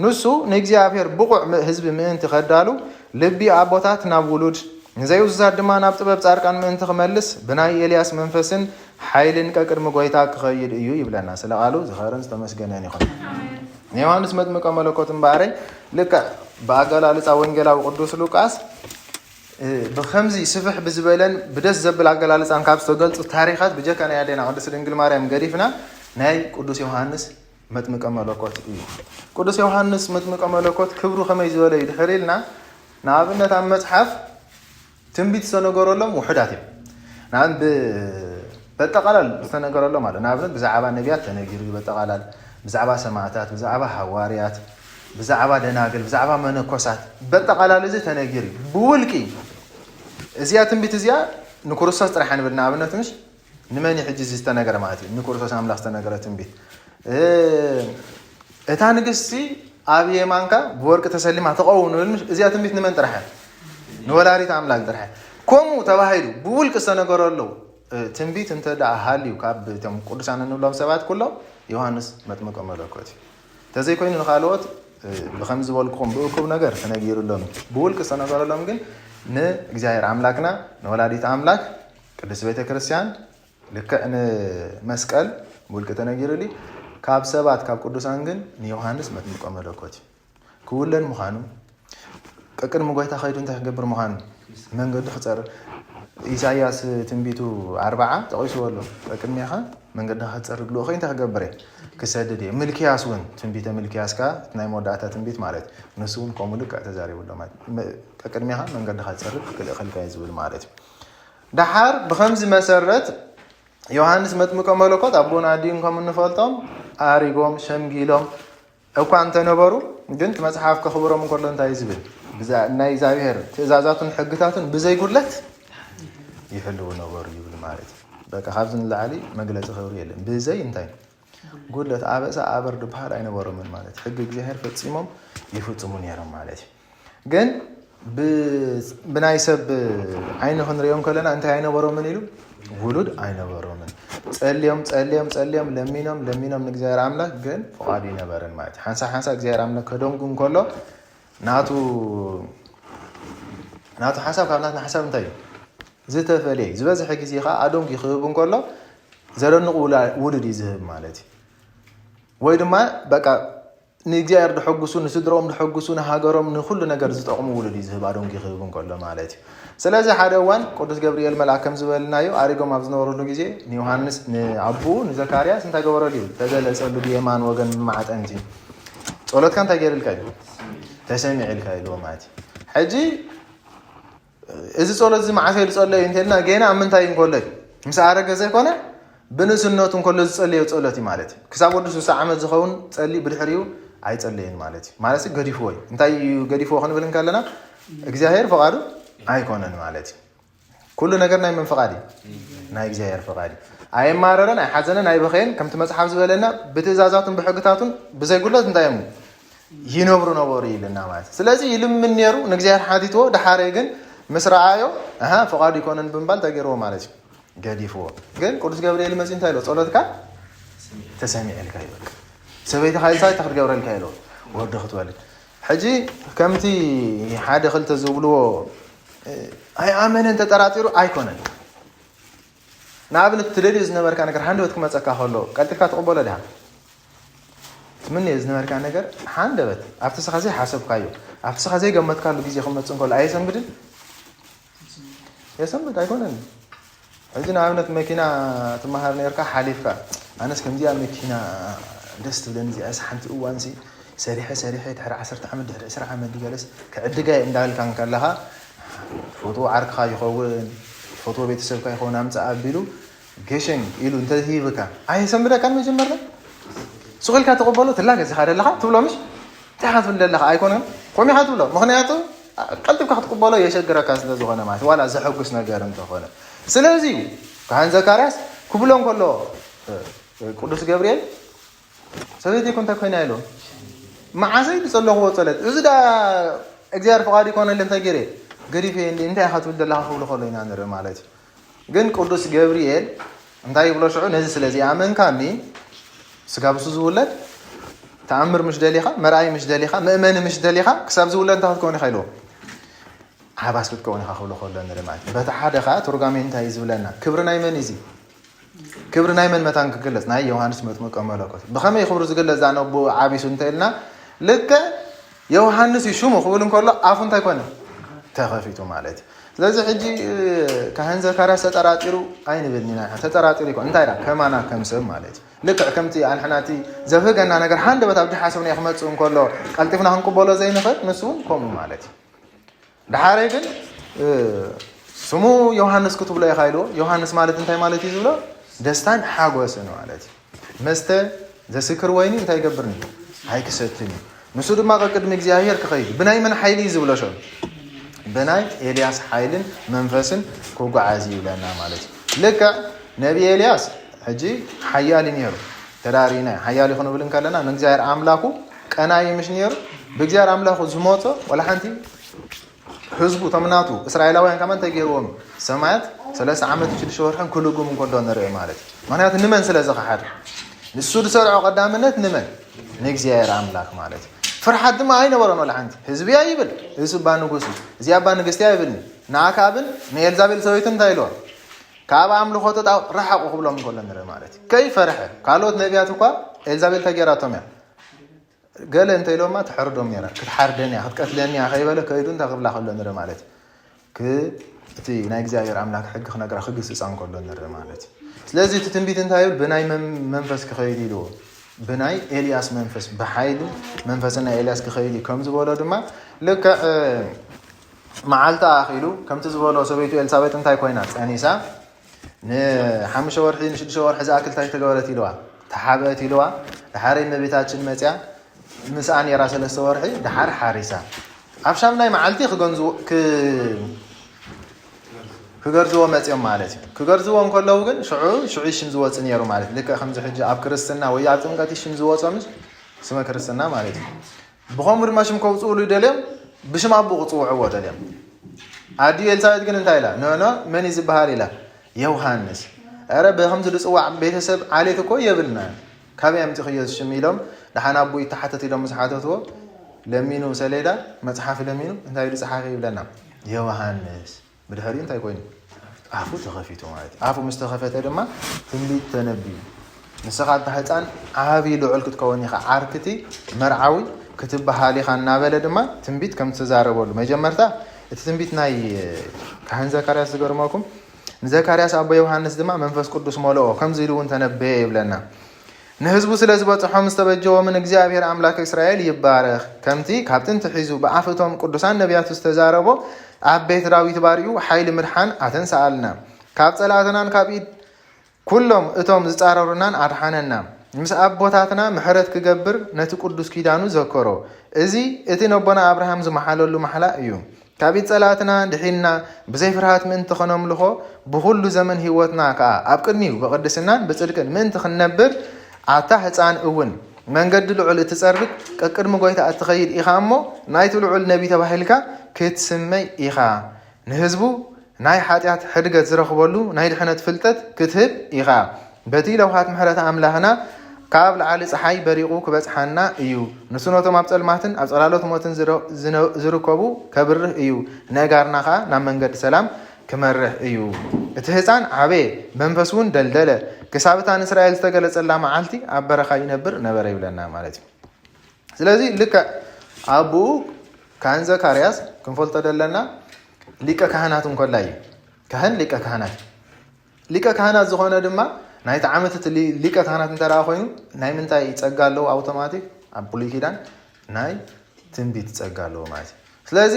ንሱ ንእግዚኣብሔር ብቑዕ ም-፣ ህዝቢ ምእንቲ ኸዳሉ ልቢ ኣቦታት ናብ ውሉድ፣ ንዘይእዙዛት ድማ ናብ ጥበብ ጻድቃን ምእንቲ ክመልስ ብናይ ኤልያስ መንፈስን ሓይልን ቀቅድሚ ጐይታ ክኸይድ እዩ ይብለና። ስለ ቃሉ ዝኸርን ዝተመስገነን ይኹን። ንዮሃንስ መጥምቀ መለኮት እምበኣረይ ልክዕ ብኣገላልጻ ወንጌላዊ ቅዱስ ሉቃስ፣ እ፣ ብኸምዚ ስፍሕ ብዝበለን ብደስ ዘብል ኣገላልጻን ካብ ዝተገልጹ ታሪኻት ብጀካ ናይ ኣዴና ቅድስት ድንግል ማርያም ገዲፍና ናይ ቅዱስ ዮሃንስ መጥምቀ መለኮት እዩ። ቅዱስ ዮሃንስ መጥምቀ መለኮት ክብሩ ከመይ ዝበለ እዩ ድሕር ኢልና፣ ንኣብነት ኣብ መጽሓፍ ትንቢት ዝተነገረሎም ውሑዳት እዮም። ንኣብነት ብ-፣ በጠቓላል ዝተነገረሎም ኣሎ። ንኣብነት ብዛዕባ ነቢያት ተነጊሩ እዩ በጠቓላል፣ ብዛዕባ ሰማዕታት፣ ብዛዕባ ሃዋርያት፣ ብዛዕባ ደናግል፣ ብዛዕባ መነኮሳት በጠቓላል እዚ ተነጊሩ እዩ። ብውልቂ እዚኣ ትንቢት እዚኣ ንክርስቶስ ጥራሕ ንብል ንኣብነት ምሽ ንመን እዩ ሕጂ እዚ ዝተነገረ ማለት እዩ? ንክርስቶስ ኣምላኽ ዝተነገረ ትንቢት። እ፣ እታ ንግስቲ ኣብ የማንካ ብወርቂ ተሰሊማ ትኸውን ንብል ምሽ? እዚኣ ትንቢት ንመን ጥራሕ እያ? ንወላዲት ኣምላክ ጥራሕ እያ። ከምኡ ተባሂሉ ብውልቂ ዝተነገረሉ፣ እ፣ ትንቢት እንተ ደኣ ሃልዩ ካብ እቶም ቅዱሳን እንብሎም ሰባት ኩሎም ዮሃንስ መጥምቀ መለኮት እዩ። እንተዘይኮይኑ ንኻልኦት፣ እ፣ ብኸም ዝበልኩኹም ብእኩብ ነገር ተነጊሩሎም እዩ። ብውልቂ ዝተነገረሎም ግን ንእግዚኣብሔር ኣምላክና ንወላዲት ኣምላክ ቅድስት ቤተ ክርስቲያን ልክዕ ንመስቀል ብውልቂ ተነጊሩሉ፣ ካብ ሰባት ካብ ቅዱሳን ግን ንዮሃንስ መጥምቀ መለኮት እዩ። ክውለድ ምዃኑ ቀቅድሚ ጐይታ ኸይዱ እንታይ ክገብር ምዃኑ መንገዱ ክጸርግ ኢሳይያስ ትንቢቱ ኣርብዓ ጠቒስዎ ኣሎ። ቀቅድሜኻ መንገድኻ ክጸርግ ልኡኸይ እንታይ ክገብር እየ? ክሰድድ እየ። ምልክያስ እውን ትንቢተ ምልክያስ ከኣ እቲ ናይ መወዳእታ ትንቢት ማለት እዩ። ንሱ እውን ከምኡ ልክዕ ተዛሪቡ ኣሎ ማለት እዩ። መ-፣ ቀቅድሜኻ መንገድኻ ክጸርግ ክልእኸልካ እየ ዝብል ማለት እዩ። ደሓር ብኸምዚ መሰረት ዮሃንስ መጥምቀ መለኮት ኣቦን ኣዲኡን ከም እንፈልጦም ኣሪጎም ሸምጊሎም እኳ እንተነበሩ፣ ግን እቲ መጽሓፍ ከኽብሮም እንከሎ እንታይ እዩ ዝብል? ብዛ-፣ ናይ እግዚኣብሔር ትእዛዛቱን ሕግታቱን ብዘይ ጉድለት ይሕልዉ ነበሩ ይብል ማለት እዩ። በቃ ካብዚ ንላዕሊ መግለጺ ክብሪ የለን። ብዘይ እንታይ? ጉድለት። ኣበሳ ኣበር ድበሃል ኣይነበሮምን ማለት እዩ። ሕጊ እግዚኣብሔር ፈጺሞም ይፍጽሙ ነይሮም ማለት እዩ። ግን ብ- ብናይ ሰብ ዓይኒ ክንሪኦም ከለና እንታይ ኣይነበሮምን ኢሉ ውሉድ ኣይነበሮምን። ጸልዮም ጸልዮም ጸልዮም ለሚኖም ለሚኖም ንእግዚኣብሔር ኣምላኽ ግን ፍቓዱ ይነበረን ማለት እዩ። ሓንሳብ ሓንሳብ እግዚኣብሔር ኣምላኽ ከደንጉ እንከሎ ናቱ ናቱ ሓሳብ ካብ ናትና ሓሳብ እንታይ እዩ? ዝተፈለየ እዩ። ዝበዝሐ ግዜ ከዓ ኣደንጉ ክህብ እንከሎ ዘደንቑ ውላ- ውሉድ እዩ ዝህብ ማለት እዩ። ወይ ድማ በቃ ንእግዚኣብሔር ድሐጉሱ፣ ንስድሮም ድሐጉሱ፣ ንሃገሮም፣ ንኹሉ ነገር ዝጠቕሙ ውሉድ እዩ ዝህብ፣ ኣዶንጊ ክህብ እንከሎ ማለት እዩ። ስለዚ ሓደ እዋን ቅዱስ ገብርኤል መልኣክ ከም ዝበልናዮ ኣሪጎም ኣብ ዝነበሩሉ ግዜ ንዮሃንስ ንኣቦኡ ንዘካርያስ እንታይ ገበረሉ እዩ? ተገለጸሉ ብየማን ወገን ማዕጠንቲ። ጸሎትካ እንታይ ገይርልካ እዩ? ተሰሚዕልካ ኢልዎ ማለት እዩ። ሕጂ እዚ ጸሎት እዚ መዓስ እዩ ዝጸለዩ እንተልና ገና ኣብ ምንታይ እንከሎ እዩ? ምስ ኣረገ ዘይኮነ ብንእስነቱ እንከሎ ዝጸለዮ ጸሎት እዩ ማለት እዩ። ክሳብ ወዲ ስሳ ዓመት ዝኸውን ጸሊ ብድሕሪኡ ኣይጸለየን ማለት እዩ። ማለት ገዲፍዎ እዩ። እንታይ እዩ ገዲፍዎ ክንብል እንከለና እግዚኣብሔር ፍቓዱ ኣይኮነን ማለት እዩ። ኩሉ ነገር ናይ መን ፍቓድ እዩ? ናይ እግዚኣብሔር ፍቓድ እዩ። ኣየማረረን ኣይሓዘነን ኣይበኸየን። ከምቲ መጽሓፍ ዝበለና ብትእዛዛቱን ብሕግታቱን ብዘይጉለት እንታይ እዮም ይነብሩ ነበሩ ይልና ማለት እዩ። ስለዚ ይልምን ነይሩ ንእግዚኣብሔር ሓቲትዎ። ደሓረ ግን ምስ ረኣዮ ኣሃ ፍቓዱ ይኮነን ብምባል እንታይ ገይርዎ ማለት እዩ? ገዲፍዎ። ግን ቅዱስ ገብርኤል መፂኡ እንታይ ኢልዎ? ጸሎትካ ተሰሚዕልካ ይበል። ሰበይትኻ ኢልሳ እንታይ ክትገብረልካ ኢልዎ? ወዲ ክትወልድ። ሕጂ ከምቲ ሓደ ክልተ ዝብልዎ ኣይኣመነን ተጠራጢሩ ኣይኮነን። ንኣብነት ትደልዮ ዝነበርካ ነገር ሃንደበት ክመፀካ ከሎ ቀልጢፍካ ትቕበሎ ዲኻ? ትምንዮ ዝነበርካ ነገር ሃንደበት ኣብቲ ስኻ ዘይሓሰብካዮ ኣብቲ ስኻ ዘይገመትካሉ ግዜ ክመፅእ እንከሎ ኣየሰንብድን? የሰንብድ ኣይኮነን። ሕጂ ንኣብነት መኪና ትመሃር ነርካ ሓሊፍካ ኣነስ ከምዚኣ መኪና ደስ ትብለኒ እዚኣስ ሓንቲ እዋንሲ ሰሪሐ ሰሪሐ ድሕሪ ዓሰርተ ዓመት ድሕሪ ዕስራ ዓመት ድገለስ ክዕድጋ እየ እንዳበልካ እንከለኻ ትፈትዎ ዓርክኻ ይኸውን ትፈትዎ ቤተሰብካ ይኸውን ኣምፅእ ኣቢሉ ገሸኝ ኢሉ እንተሂብካ ኣየሰንብደካን መጀመርታ? ሱቕ ኢልካ ትቕበሎ ትላገጽ ኢኻ ደለኻ ትብሎ ምሽ እንታይ ኢኻ ትብል ደለኻ ኣይኮነን ከምኡ ኢኻ ትብሎ ምኽንያቱ ቀልጢፍካ ክትቅበሎ የሸግረካ ስለ ዝኾነ ማለት ዋላ ዘሐጉስ ነገር እንተኾነ ስለዚ ካህን ዘካርያስ ክብሎ እንከሎ ቅዱስ ገብርኤል ሰበይቲ ይኮን እንታይ ኮይና ኢሎ መዓሰይ ዝጸለኽዎ ጸለት እዚ ዳ እግዚኣብሔር ፍቓድ ይኮነል እንታይ ገይረ ገዲፈ እንዲ እንታይ ኢኻ ትብል ዘለኻ ክብሎ ከሎ ኢና ንርኢ ማለት እዩ ግን ቅዱስ ገብርኤል እንታይ ይብሎ ሽዑ ነዚ ስለ ዘይኣመንካኒ ስጋ ብሱ ዝውለድ ተኣምር ምሽ ደሊኻ መርኣይ ምሽ ደሊኻ መእመኒ ምሽ ደሊኻ ክሳብ ዝውለድ እንታይ ክትከውን ኢኻ ኢልዎ ሓባስ ክትከውን ኢኻ ክብሎ ከሎ ንርኢ ማለት እዩ በቲ ሓደ ኸዓ ትርጓሜ እንታይ እዩ ዝብለና ክብሪ ናይ መን እዩ ክብሪ ናይ መን መታን ክግለጽ ናይ ዮሃንስ መጥምቀ መለኮት ብኸመይ ክብሩ ዝግለጽ ዛ ነቦ ዓቢሱ እንተ ኢልና ልክዕ ዮሃንስ እዩ ሽሙ ክብል እንከሎ ኣፉ እንታይ ኮነ ተኸፊቱ ማለት እዩ ስለዚ ሕጂ ካህን ዘካርያስ ተጠራጢሩ ኣይንብልን ኢና ተጠራጢሩ ይኮን እንታይ ዳ ከማና ከም ሰብ ማለት እዩ ልክዕ ከምቲ ኣንሕናቲ ዘብህገና ነገር ሃንደበት ኣብ ድሓሰብና ክመጽእ እንከሎ ቀልጢፍና ክንቅበሎ ዘይንኽእል ንሱ እውን ከምኡ ማለት እዩ ደሓረይ ግን ስሙ ዮሃንስ ክትብሎ ኢኻ ኢልዎ ዮሃንስ ማለት እንታይ ማለት እዩ ዝብሎ ደስታን ሓጎስን ማለት እዩ መስተ ዘስክር ወይኒ እንታይ ይገብርኒ ኣይክሰትን እዩ ንሱ ድማ ቅድሚ እግዚኣብሔር ክኸይድ ብናይ መን ሓይሊ እዩ ዝብሎ ሸም ብናይ ኤልያስ ሓይልን መንፈስን ክጓዓዝ ይብለና ማለት እዩ ልክዕ ነቢ ኤልያስ ሕጂ ሓያል እዩ ነይሩ ተዳሪና ሓያል ይኹንብል እንከለና ንእግዚኣብሔር ኣምላኩ ቀናይ ምሽ ነይሩ ብእግዚኣብሔር ኣምላኩ ዝመፆ ወላ ሓንቲ ህዝቡ እቶም ናቱ እስራኤላውያን ከማ እንታይ ገይርዎም ሰማያት ሰለስተ ዓመት ሽዱሽተ ወርሕን ክልጉም እንከሎ ንርኢ ማለት እዩ ምክንያቱ ንመን ስለ ዝኸሓድ ንሱ ዝሰርዖ ቀዳምነት ንመን ንእግዚኣብሔር ኣምላክ ማለት እዩ ፍርሓት ድማ ኣይነበሮን ወላ ሓንቲ ህዝቢ ይብል እዚ ስባ ንጉስ እዚ ኣባ ንግስቲ ይብልኒ ንኣካብን ንኤልዛቤል ሰበይቱ እንታይ ኢልዎም ካብ ኣምልኾ ተጣው ርሓቑ ክብሎም እንከሎ ንርኢ ማለት እዩ ከይፈርሐ ካልኦት ነቢያት እኳ ኤልዛቤል ተገይራቶም እያ ገለ እንተ ኢሎማ ትሐርዶም ነራ ክትሓርደን እያ ክትቀትለን እያ ከይበለ ከይዱ እንታይ ክብላ ከሎ ንርኢ ማለት እዩ እቲ ናይ እግዚኣብሔር ኣምላክ ሕጊ ክነግራ ክግስፃ እንከሎ ንርኢ ማለት እዩ ስለዚ እቲ ትንቢት እንታይ ይብል ብናይ መንፈስ ክኸይድ ኢልዎ ብናይ ኤልያስ መንፈስ ብሓይሊ መንፈስ ናይ ኤልያስ ክኸይድ እዩ ከም ዝበሎ ድማ ልክዕ መዓልቲ ኣኺሉ ከምቲ ዝበሎ ሰበይቱ ኤልሳቤጥ እንታይ ኮይና ጸኒሳ ንሓሙሽተ ወርሒ ንሽዱሽተ ወርሒ ዝኣክል እንታይ ተገበረት ኢልዋ ተሓብአት ኢልዋ ድሓረይ እመቤታችን መፅያ ምስኣ ነይራ ሰለስተ ወርሒ ድሓር ሓሪሳ ኣብ ሻምናይ መዓልቲ ክገንዝዎ ክገርዝዎ መፅኦም ማለት እዩ ክገርዝዎ እንከለዉ ግን ሽዑ ሽዑ ሽም ዝወፅ ነይሩ ማለት ልክዕ ከምዚ ሕጂ ኣብ ክርስትና ወይ ኣብ ጥምቀት ሽም ዝወፆም ስመ ክርስትና ማለት እዩ ብኸምኡ ድማ ሽም ከውፅኡሉ ይደልዮም ብሽም ኣቦ ክፅውዕዎ ደልዮም። ኣዲኡ ኤልሳቤጥ ግን እንታይ ኢላ? ኖኖ፣ መን እዩ ዝበሃል ኢላ? ዮሃንስ። ኧረ ብከምዚ ዝፅዋዕ ቤተሰብ ዓሌት እኮ የብልና። ካበይ ኣምፂኽዮ እዚ ሽም ኢሎም ደሓን ኣቦ ይተሓተት ኢሎም ምስ ሓተትዎ ለሚኑ ሰሌዳ መፅሓፍ ለሚኑ እንታይ ኢሉ ፀሓፈ ይብለና? ዮሃንስ። ብድሕሪኡ እንታይ ኮይኑ? ኣፉ ተኸፊቱ ማለት እዩ። ኣፉ ምስ ተኸፈተ ድማ ትንቢት ተነብዩ። ንስኻ ኣታ ህፃን ዓቢ ልዑል ክትከውን ኢኻ፣ ዓርክቲ መርዓዊ ክትበሃል ኢኻ እናበለ ድማ ትንቢት ከም ዝተዛረበሉ መጀመርታ እቲ ትንቢት ናይ ካህን ዘካርያስ ዝገርመኩም ንዘካርያስ ኣቦ ዮሃንስ ድማ መንፈስ ቅዱስ መለኦ ከምዚ ኢሉ እውን ተነበየ ይብለና። ንህዝቡ ስለ ዝበጽሖም ዝተበጀዎምን እግዚኣብሔር ኣምላክ እስራኤል ይባረኽ። ከምቲ ካብ ጥንቲ ሒዙ ብኣፍ እቶም ቅዱሳን ነቢያቱ ዝተዛረቦ ኣብ ቤት ዳዊት ባሪኡ ሓይሊ ምድሓን ኣተንስኣልና። ካብ ጸላእትናን ካብ ኢድ ኩሎም እቶም ዝጻረሩናን ኣድሓነና። ምስ ኣቦታትና ምሕረት ክገብር ነቲ ቅዱስ ኪዳኑ ዘከሮ። እዚ እቲ ነቦና ኣብርሃም ዝመሓለሉ ማሕላ እዩ። ካብ ኢድ ጸላእትና ድሒንና ብዘይ ፍርሃት ምእንቲ ኸነምልኾ ብኹሉ ዘመን ህይወትና ከኣ ኣብ ቅድሚኡ ብቕድስናን ብጽድቅን ምእንቲ ክንነብር ኣታ ህፃን እውን መንገዲ ልዑል እትጸርግ ቀቅድሚ ጐይታ እትኸይድ ኢኻ እሞ ናይቲ ልዑል ነቢ ተባሂልካ ክትስመይ ኢኻ። ንህዝቡ ናይ ሓጢኣት ሕድገት ዝረኽበሉ ናይ ድሕነት ፍልጠት ክትህብ ኢኻ። በቲ ለውሃት ምሕረት ኣምላኽና ካብ ላዕሊ ጸሓይ በሪቑ ክበጽሓና እዩ። ንሱ ነቶም ኣብ ጸልማትን ኣብ ጸላሎት ሞትን ዝርከቡ ከብርህ እዩ። ነጋርና ኸኣ ናብ መንገዲ ሰላም ክመርሕ እዩ። እቲ ህፃን ዓበየ፣ መንፈስ እውን ደልደለ። ክሳብ እታ ንእስራኤል ዝተገለጸላ መዓልቲ ኣብ በረኻ ይነብር ነበረ ይብለና ማለት እዩ። ስለዚ ልክዕ ኣቦኡ ካህን ዘካርያስ ክንፈልጦ ዘለና ሊቀ ካህናት እንኮላ እዩ። ካህን ሊቀ ካህናት ሊቀ ካህናት ዝኾነ ድማ ናይቲ ዓመት እቲ ሊ- ሊቀ ካህናት እንተ ደኣ ኮይኑ ናይ ምንታይ ጸጋ ኣለዎ? ኣውቶማቲክ ኣብ ብሉይ ኪዳን ናይ ትንቢት ጸጋ ኣለዎ ማለት እዩ። ስለዚ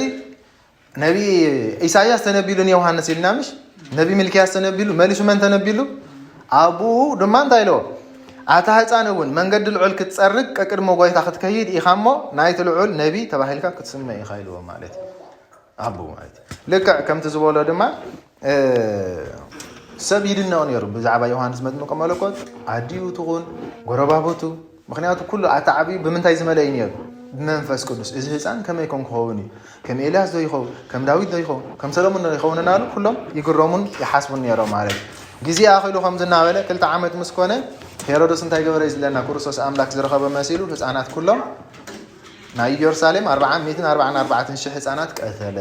ነቢ ኢሳያስ ተነቢሉ ንዮሃንስ ኢልና ምሽ ነቢ ሚልክያስ ተነቢሉ መሊሱ መን ተነቢሉ? ኣቡኡ ድማ እንታይ ኢለዎ? ኣታ ህፃን እውን መንገዲ ልዑል ክትፀርግ ቀቅድሞ ጎይታ ክትከይድ ኢኻ እሞ ናይቲ ልዑል ነቢ ተባሂልካ ክትስመ ኢኻ ኢልዎ ማለት እዩ። ኣቦ ማለት እዩ። ልክዕ ከምቲ ዝበሎ ድማ ሰብ ይድነቕ ነይሩ ብዛዕባ ዮሃንስ መጥምቀ መለኮት ኣዲኡ ትኹን ጎረባብቱ። ምክንያቱ ኩሉ ኣተዓብዩ ብምንታይ ዝመለ እዩ ነይሩ? ብመንፈስ ቅዱስ። እዚ ህፃን ከመይ ከም ክኸውን እዩ? ከም ኤልያስ ዶ ይኸውን? ከም ዳዊት ዶ ይኸውን? ከም ሰሎሞን ዶ ይኸውን እናሉ ኩሎም ይግረሙን ይሓስቡን ነይሮም ማለት እዩ። ግዜ ኣኺሉ ከምዚ እናበለ ክልተ ዓመት ምስ ኮነ ሄሮድስ እንታይ ገበረ እዩ ዝብለና? ክርስቶስ ኣምላክ ዝረኸበ መሲሉ ህፃናት ኩሎም ናይ ኢየሩሳሌም ኣርብዓ ሚእትን ኣርብዓን ኣርባዕተን ሽሕ ህፃናት ቀተለ።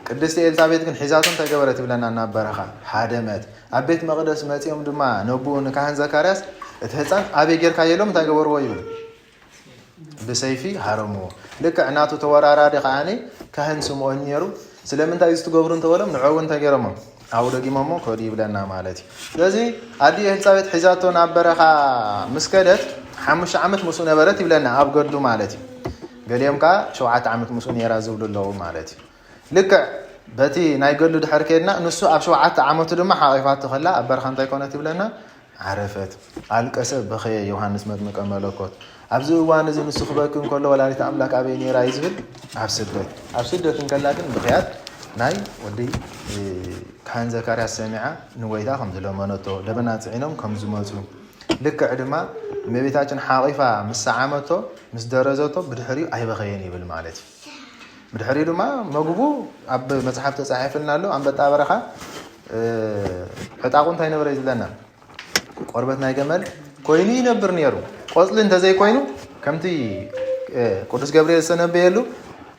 ቅድስቲ ኤልሳቤጥ ግን ሒዛቶ እንታይ ገበረት ይብለና? ናብ በረኻ ሃደመት። ኣብ ቤት መቕደስ መጺኦም ድማ ነብኡ ንካህን ዘካርያስ እቲ ህፃን ኣበይ ጌርካዮ ኢሎም እንታይ ገበርዎ ይብል? ብሰይፊ ሃረምዎ። ልክዕ ናቱ ተወራራዲ ከዓኒ ካህን ስምኦን ነይሩ። ስለምንታይ እዚ ትገብሩ እንተበሎም ንዕኡ እንታይ ገይሮሞ ኣብኡ ደጊሞሞ ከዱ ይብለና ማለት እዩ። ስለዚ ኣዲ ኤልሳቤጥ ሒዛቶ ናብ በረኻ ምስ ከደት ሓሙሽተ ዓመት ምስኡ ነበረት ይብለና ኣብ ገድሉ ማለት እዩ። ገሊኦም ከዓ ሸውዓተ ዓመት ምስኡ ነይራ ዝብሉ ኣለዉ ማለት እዩ። ልክዕ በቲ ናይ ገድሉ ድሕር ከድና ንሱ ኣብ ሸውዓተ ዓመቱ ድማ ሓቒፋቶ ከላ ኣብ በረኻ እንታይ ኮነት ይብለና? ዓረፈት። ኣልቀሰ በኸየ ዮሃንስ መጥምቀ መለኮት። ኣብዚ እዋን እዚ ንሱ ክበኪ እንከሎ ወላዲት ኣምላክ ኣበይ ነይራ እዩ ዝብል? ኣብ ስደት። ኣብ ስደት እንከላ ግን ብኽያት ናይ ወዲ ካህን ዘካርያስ ሰሚዓ ንጎይታ ከም ዝለመነቶ ደበና ፅዒኖም ከም ዝመፁ ልክዕ ድማ እመቤታችን ሓቒፋ ምስ ሰዓመቶ ምስ ደረዘቶ ብድሕሪኡ ኣይበኸየን ይብል ማለት እዩ። ብድሕሪኡ ድማ መግቡ ኣብ መፅሓፍ ተፃሒፍልና ኣሎ። ኣንበጣ በረኻ ዕጣቑ እንታይ ነበረ ዝብለና? ቆርበት ናይ ገመል ኮይኑ ይነብር ነይሩ። ቆፅሊ እንተዘይኮይኑ ከምቲ ቅዱስ ገብርኤል ዝተነበየሉ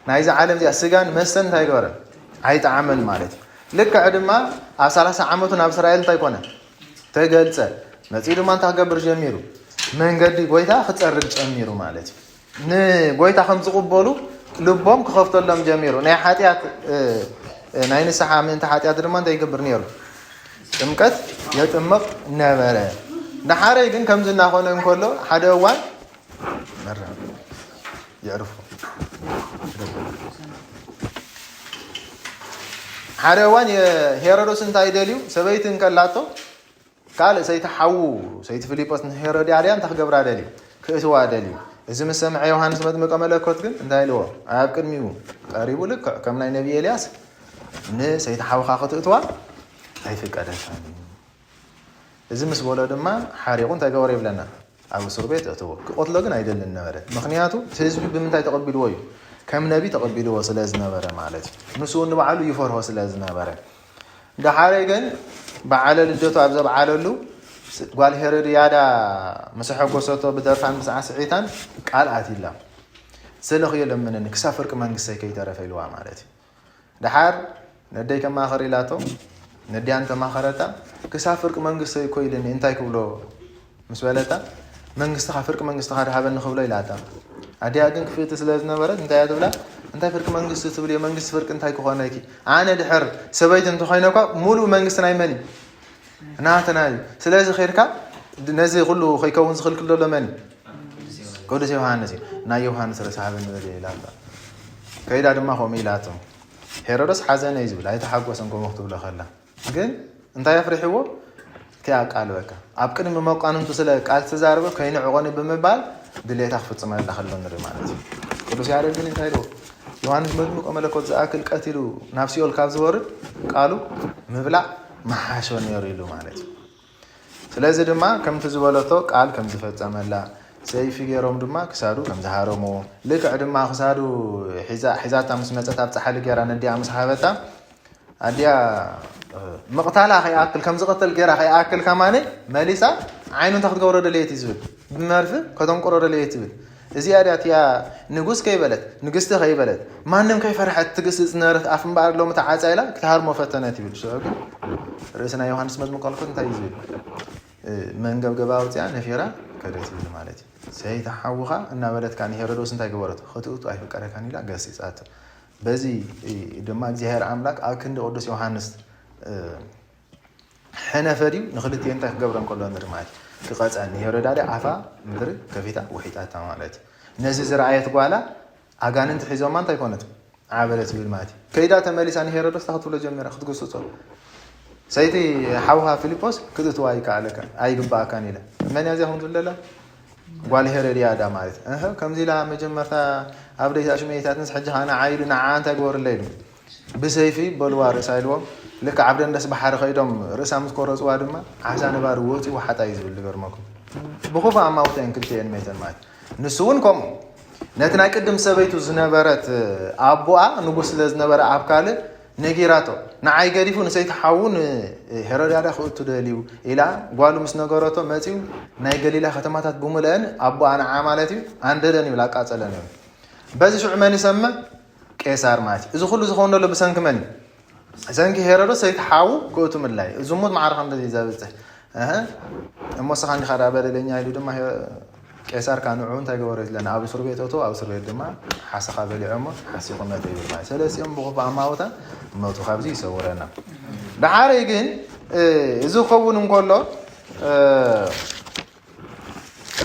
ናይዚ ዓለም እዚኣ ስጋን መስተን እንታይ ገበረ? ኣይጠዓመን ማለት እዩ። ልክዕ ድማ ኣብ ሰላሳ ዓመቱ ናብ እስራኤል እንታይ ኮነ? ተገልፀ። መፂኡ ድማ እንታይ ክገብር ጀሚሩ? መንገዲ ጎይታ ክፀርግ ጀሚሩ ማለት እዩ። ንጎይታ ከም ዝቕበሉ ልቦም ክኸፍተሎም ጀሚሩ። ናይ ሓጢኣት ናይ ንስሓ ምእንቲ ሓጢኣት ድማ እንታይ ይገብር ነይሩ? ጥምቀት የጥምቕ ነበረ። ንሓረይ ግን ከምዚ እናኾነ እንከሎ ሓደ እዋን መራ የዕርፎ ሓደ እዋን ሄሮዶስ እንታይ ደልዩ? ሰበይቲ እንከላቶ ካልእ ሰይቲ ሓዉ ሰይቲ ፊሊጶስ ንሄሮድያድያ እንታይ ክገብራ ደልዩ? ክእትዋ ደልዩ። እዚ ምስ ሰምዐ ዮሃንስ መጥምቀ መለኮት ግን እንታይ ኢልዎ? ኣብ ቅድሚኡ ቀሪቡ ልክዕ ከም ናይ ነቢ ኤልያስ ንሰይቲ ሓውኻ ክትእትዋ ኣይፍቀደካን እዩ። እዚ ምስ በሎ ድማ ሓሪቑ እንታይ ገበረ ይብለና? ኣብ እስር ቤት እትዎ። ክቐትሎ ግን ኣይደልን ነበረ። ምኽንያቱ እቲ ህዝቢ ብምንታይ ተቐቢልዎ እዩ? ከም ነቢ ተቐቢልዎ ስለ ዝነበረ ማለት እዩ። ንሱ እውን ንባዕሉ ይፈርሆ ስለ ዝነበረ። ደሓረ ግን በዓለ ልደቱ ኣብ ዘብዓለሉ ስ- ጓል ሄሮድያዳ ምስ ኣሐጎሰቶ ብደርፋን ምስ ኣስዒታን ቃል ኣትይላ። ሰለኺዮ ለምንኒ ክሳብ ፍርቂ መንግስተይ ከይተረፈ ኢልዋ ማለት እዩ። ደሓር ነደይ ከማኸር ኢላቶ፣ ነዲያን ተማኸረታ። ክሳብ ፍርቂ መንግስተይ እኮ ኢልኒ እንታይ ክብሎ ምስ በለታ፣ መንግስትኻ ፍርቂ መንግስትኻ ድሃበኒ ክብሎ ኢላታ። ኣዲኣ ግን ክፍእቲ ስለ ዝነበረት እንታይ እያ ትብላ? እንታይ ፍርቂ መንግስቲ ትብልዮ? መንግስቲ ፍርቂ እንታይ ክኾነኪ? ኣነ ድሕር ሰበይቲ እንተኾይነ እኳ ሙሉእ መንግስቲ ናይ መን እዩ? ናትና እዩ። ስለዚ ኸይድካ ነዚ ኩሉ ከይከውን ዝኽልክል ዘሎ መን እዩ? ቅዱስ ዮሃንስ እዩ። ናይ ዮሃንስ ርእሲ ሃበኒ በልዮ ኢላታ። ከይዳ ድማ ከምኡ ኢላቶ። ሄሮዶስ ሓዘነ እዩ ዝብል፣ ኣይተሓጎሰን ከምኡ ክትብሎ ከላ። ግን እንታይ ኣፍሪሕዎ? እቲኣ ቃል በቃ ኣብ ቅድሚ መቋንንቱ ስለ ቃል ዝተዛረበ ከይንዕቆኒ ብምባል ድሌታ ክፍጽመላ ከሎ ንርኢ ማለት እዩ። ቅዱስ ያሬድ ግን እንታይ ኢልዎ? ዮሃንስ መጥምቆ መለኮት ዝኣክል ቀቲሉ ናብ ሲኦል ካብ ዝወርድ ቃሉ ምብላዕ መሓሾ ነይሩ ኢሉ ማለት እዩ። ስለዚ ድማ ከምቲ ዝበለቶ ቃል ከም ዝፈጸመላ፣ ሰይፊ ገይሮም ድማ ክሳዱ ከም ዝሃረምዎ፣ ልክዕ ድማ ክሳዱ ሒዛ- ሒዛታ ምስ መጸት ኣብ ጻሕሊ ገይራ ነዲኣ ምስ ሃበታ ኣዲኣ ምቕታላ ከይኣክል ከም ዝቐተል ገይራ ከይኣክል ከማነ መሊሳ ዓይኑ እንታይ ክትገብሮ ደለየት እዩ ዝብል፣ ብመርፊ ከተንቁሮ ደለየት ትብል። እዚኣ ድያ እቲኣ ንጉስ ከይበለት ንግስቲ ከይበለት ማንም ከይፈርሐት ትግስጽ ዝነበረት ኣፍ እምበኣር ሎሚ ተዓጻ ኢላ ክትሃርሞ ፈተነት ይብል። ሽዑ ግን ርእሲ ናይ ዮሃንስ መጥምቀ መለኮት እንታይ እዩ ዝብል? መንገብገባ ኣውፅያ ነፊራ ከደት ይብል ማለት እዩ። ሰይቲ ሓውኻ እናበለትካ ንሄሮዶስ እንታይ ገበረቶ? ክትእቱ ኣይፍቀደካን ኢላ ገሲፃቶ። በዚ ድማ እግዚኣብሔር ኣምላክ ኣብ ክንዲ ቅዱስ ዮሃንስ ሕነፈ ድዩ ንክልቲኤን እንታይ ክገብረን ከሎ ንርኢ ማለት እዩ። ክቐፀን ንሄሮዳ ድያ ኣፋ ምድሪ ከፊታ ውሒጣታ ማለት እዩ። ነዚ ዝረኣየት ጓላ ኣጋንንቲ ሒዞማ እንታይ ኮነት? ዓበደት ይብል ማለት እዩ። ከይዳ ተመሊሳ ንሄሮዶስ እንታይ ክትብሎ ጀሚራ? ክትግስጾ። ሰይቲ ሓውኻ ፊልጶስ ክትእትዋ ኣይከኣለካን ኣይግባኣካን ኢለ። መን እያ እዚኣ ከምኡ ትብል ዘላ? ጓል ሄሮድያዳ ማለት እዩ። እህ፣ ከምዚ ኢላ መጀመርታ ኣብ ደይታ ሽመይታትንስ ሕጂ ኸዓ ንዓ ኢሉ ንዓ እንታይ ግበሩለይ ኢሉ ብሰይፊ በልዋ ርእሳ ኢልዎም። ልክ ዓብ ደንደስ ባሕሪ ከይዶም ርእሳ ምስ ቆረፅዋ ድማ ዓሳ ነባሪ ወፂኡ ሓጣ እዩ ዝብል ዝገርመኩም። ብኹፉ ኣማውታ እየን ክልቲኤን መይተን ማለት እዩ። ንሱ እውን ከምኡ ነቲ ናይ ቅድም ሰበይቱ ዝነበረት ኣቦኣ ንጉስ ስለ ዝነበረ ኣብ ካልእ ነጊራቶ። ንዓይ ገዲፉ ንሰይቲ ሓዉ ንሄሮድያዳ ክእቱ ደልዩ ኢላ ጓሉ ምስ ነገረቶ መፂኡ ናይ ገሊላ ከተማታት ብምልአን ኣቦኣ ንዓ ማለት እዩ ኣንደደን ይብል ኣቃፀለን እዩ። በዚ ሽዑ መን ይሰምዕ? ቄሳር ማለት እዩ። እዚ ኩሉ ዝኸውን ዘሎ ብሰንኪ መን እዩ? ሰንኪ ሄሮዶስ ሰይቲ ሓዉ ክእቱ ምድላይ እዩ። ዝሙት ማዕረ ከም እንደዚ ዘብፅሕ። እህ፣ እሞ ስኻ እንዲኻ ደኣ በደለኛ ኢሉ ድማ ሄ- ቄሳር ካንዑ እንታይ ገበሮ ይትለና? ኣብ እስር ቤት እቶ ኣብ እስር ቤት ድማ ሓሰኻ በሊዖሞ ሓሲኹ መተ ይብል ማለት። ሰለስቲኦም ብኽፉእ ኣማውታ መቱ። ካብዚ ይሰውረና። ደሓረይ ግን እ፣ እዚ ክኸውን እንከሎ እ፣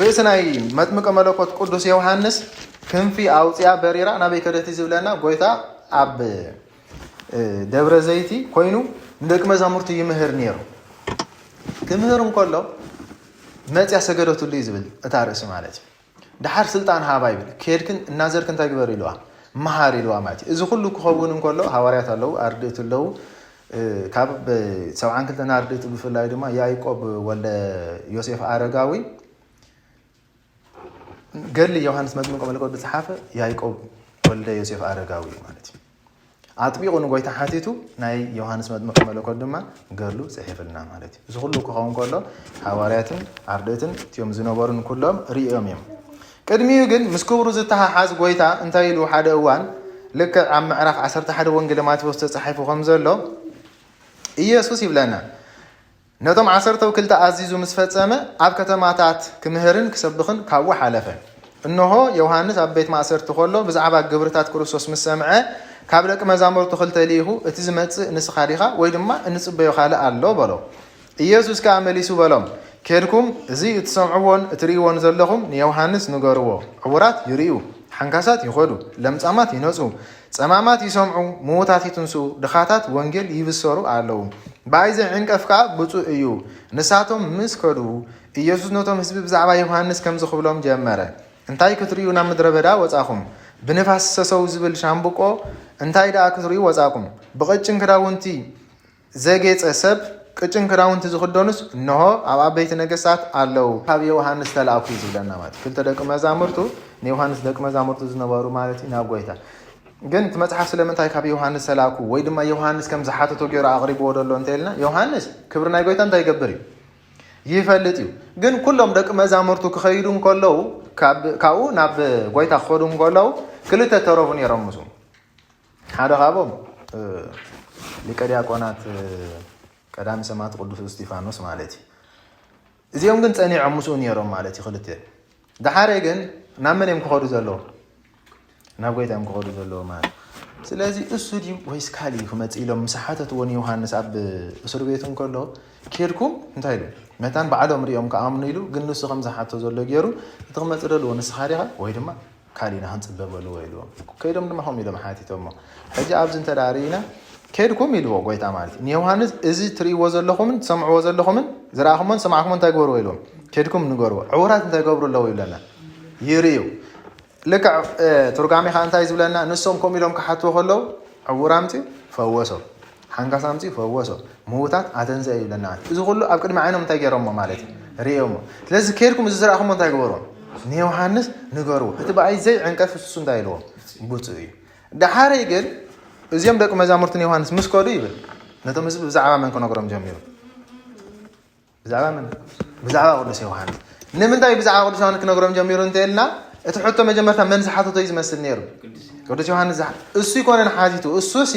ርእሲ ናይ መጥምቀ መለኮት ቅዱስ ዮሃንስ ክንፊ ኣውፅያ በሪራ ናበይ ከደት እዩ ዝብለና? ጎይታ ኣብ እ፣ ደብረ ዘይቲ ኮይኑ ንደቂ መዛሙርቱ ይምህር ነይሩ። ክምህር እንከሎ መፅያ ሰገደትሉ እዩ ዝብል እታ ርእሲ ማለት እዩ። ደሓር ስልጣን ሃባ ይብል። ከድክን እናዘርክ እንታይ ግበር ኢልዋ? መሃር ኢልዋ ማለት እዩ። እዚ ኩሉ ክኸውን እንከሎ ሃዋርያት ኣለዉ፣ ኣርድእት ኣለዉ። እ፣ ካብ ሰብዓን ክልተን ኣርድእት ብፍላይ ድማ ያዕቆብ ወልደ ዮሴፍ ኣረጋዊ ገድሊ ዮሃንስ መጥምቀ መለኮት ዝፀሓፈ ያዕቆብ ወልደ ዮሴፍ ኣረጋዊ እዩ ማለት እዩ። ኣጥቢቑ ንጎይታ ሓቲቱ ናይ ዮሃንስ መጥምቀ መለኮት ድማ ገድሉ ፅሒፍልና ማለት እዩ። እዚ ኩሉ ክኸውን ከሎ ሃዋርያትን ኣርድእትን እቲኦም ዝነበሩን ኩሎም ርእዮም እዮም። ቅድሚኡ ግን ምስ ክብሩ ዝተሓሓዝ ጎይታ እንታይ ኢሉ ሓደ እዋን ልክዕ ኣብ ምዕራፍ ዓሰርተ ሓደ ወንጌል ማቴዎስ ተፃሒፉ ከም ዘሎ ኢየሱስ ይብለና ነቶም ዓሰርተው ክልተ ኣዚዙ ምስ ፈጸመ ኣብ ከተማታት ክምህርን ክሰብኽን ካብኡ ሓለፈ። እንሆ ዮሃንስ ኣብ ቤት ማእሰርቲ ከሎ ብዛዕባ ግብርታት ክርስቶስ ምስ ሰምዐ ካብ ደቂ መዛሙርቱ ክልተ ልኢኹ እቲ ዝመጽእ ንስኻ ዲኻ ወይ ድማ እንጽበዮ ካልእ ኣሎ በሎ። ኢየሱስ ከኣ መሊሱ በሎም፣ ኬድኩም እዚ እትሰምዕዎን እትርእይዎን ዘለኹም ንዮሃንስ ንገርዎ፣ ዕዉራት ይርእዩ፣ ሓንካሳት ይኸዱ፣ ለምጻማት ይነጹ፣ ጸማማት ይሰምዑ፣ ምዉታት ይትንስኡ፣ ድኻታት ወንጌል ይብሰሩ ኣለዉ። ብኣይ ዘይዕንቀፍ ከኣ ብፁዕ እዩ። ንሳቶም ምስ ከዱ፣ ኢየሱስ ነቶም ህዝቢ ብዛዕባ ዮሃንስ ከምዚ ክብሎም ጀመረ፣ እንታይ ክትርእዩ ናብ ምድረ በዳ ወጻኹም? ብንፋስ ሰሰው ዝብል ሻምብቆ እንታይ ደኣ ክትርእዩ ወጻኩም? ብቐጭን ክዳውንቲ ዘጌጸ ሰብ ቅጭን ክዳውንቲ ዝኽደኑስ እንሆ ኣብ ኣበይቲ ነገስታት ኣለዉ። ካብ ዮሃንስ ተላእኩ እዩ ዝብለና ማለት እዩ። ክልተ ደቂ መዛሙርቱ ንዮሃንስ ደቂ መዛሙርቱ ዝነበሩ ማለት እዩ ናብ ጎይታ። ግን እቲ መጽሓፍ ስለምንታይ ካብ ዮሃንስ ተላእኩ ወይ ድማ ዮሃንስ ከም ዝሓተቶ ገይሩ ኣቕሪብዎ ዘሎ እንተ ኢልና፣ ዮሃንስ ክብሪ ናይ ጎይታ እንታይ ይገብር እዩ? ይፈልጥ እዩ። ግን ኩሎም ደቂ መዛሙርቱ ክኸይዱ እንከለዉ፣ ካብ-፣ ካብኡ ናብ ጎይታ ክኸዱ እንከለዉ ክልተ ተረፉ ነይሮም ምስኡ። ሓደ ካብኦም፣ እ፣ ሊቀ ዲያቆናት፣ እ፣ ቀዳሚ ሰማዕት ቅዱስ እስጢፋኖስ ማለት እዩ። እዚኦም ግን ጸኒዖም ምስኡ ነይሮም ማለት እዩ ክልተ። ደሓረ ግን ናብ መን እዮም ክኸዱ ዘለዎም? ናብ ጎይታ እዮም ክኸዱ ዘለዎም ማለት። ስለዚ እሱ ድዩ ወይስ ካልእ እዩ ክመጽእ ኢሎም ምስ ሓተትዎ ንዮሃንስ ኣብ እስር ቤት እንከሎ፣ ኬድኩም እንታይ ኢሉ? መታን ባዕሎም ሪኦም ክኣምኑ ኢሉ፣ ግን ንሱ ከም ዝሓቶ ዘሎ ገይሩ፣ እቲ ክመጽእ ደልዎ ንስኻ ዲኻ ወይ ድማ ካልእ ኢና ክንጽበ በልዎ ኢልዎም። ከይዶም ድማ ከምኡ ኢሎም ሓቲቶሞ። ሕጂ ኣብዚ እንተ ደኣ ርኢና፣ ኬድኩም ኢልዎ ጎይታ ማለት እዩ። ንዮሃንስ እዚ ትርእይዎ ዘለኹምን ትሰምዕዎ ዘለኹምን ዝረኣኹሞን ዝሰማዕኩሞን እንታይ ግበርዎ ኢልዎም? ኬድኩም ንገርዎ። ዕውራት እንታይ ይገብሩ ኣለዉ ይብለና? ይርእዩ። ልክዕ፣ እ፣ ትርጓሜ ኸዓ እንታይ ዝብለና? ንሶም ከምኡ ኢሎም ክሓትዎ ከለዉ ዕውር ኣምጺኡ ፈወሶ፣ ሓንካስ ኣምጺኡ ፈወሶ፣ ምዉታት ኣተንስአ ይብለና ማለት እዩ። እዚ ኩሉ ኣብ ቅድሚ ዓይኖም እንታይ ገይሮሞ ማለት እዩ? ርእዮሞ። ስለዚ ኬድኩም እዚ ዝረኣኹሞ እንታይ ግበርዎ? ንዮሃንስ ንገርዎ። እቲ ብኣይ ዘይዕንቀፍ እሱ እንታይ ኢልዎም? ብፁዕ እዩ። ደሓረይ ግን እዚኦም ደቂ መዛሙርቲ ንዮሃንስ ምስ ከዱ ይብል፣ ነቶም ህዝቢ ብዛዕባ መን ክነግሮም ጀሚሩ? ብዛዕባ መን? ብዛዕባ ቅዱስ ዮሃንስ። ንምንታይ ብዛዕባ ቅዱስ ዮሃንስ ክነግሮም ጀሚሩ እንተ ኢልና፣ እቲ ሕቶ መጀመርታ መን ዝሓተቶ እዩ ዝመስል ነይሩ? ቅዱስ ዮሃንስ ዝሓ-፣ እሱ ይኮነን ሓቲቱ፣ እሱሲ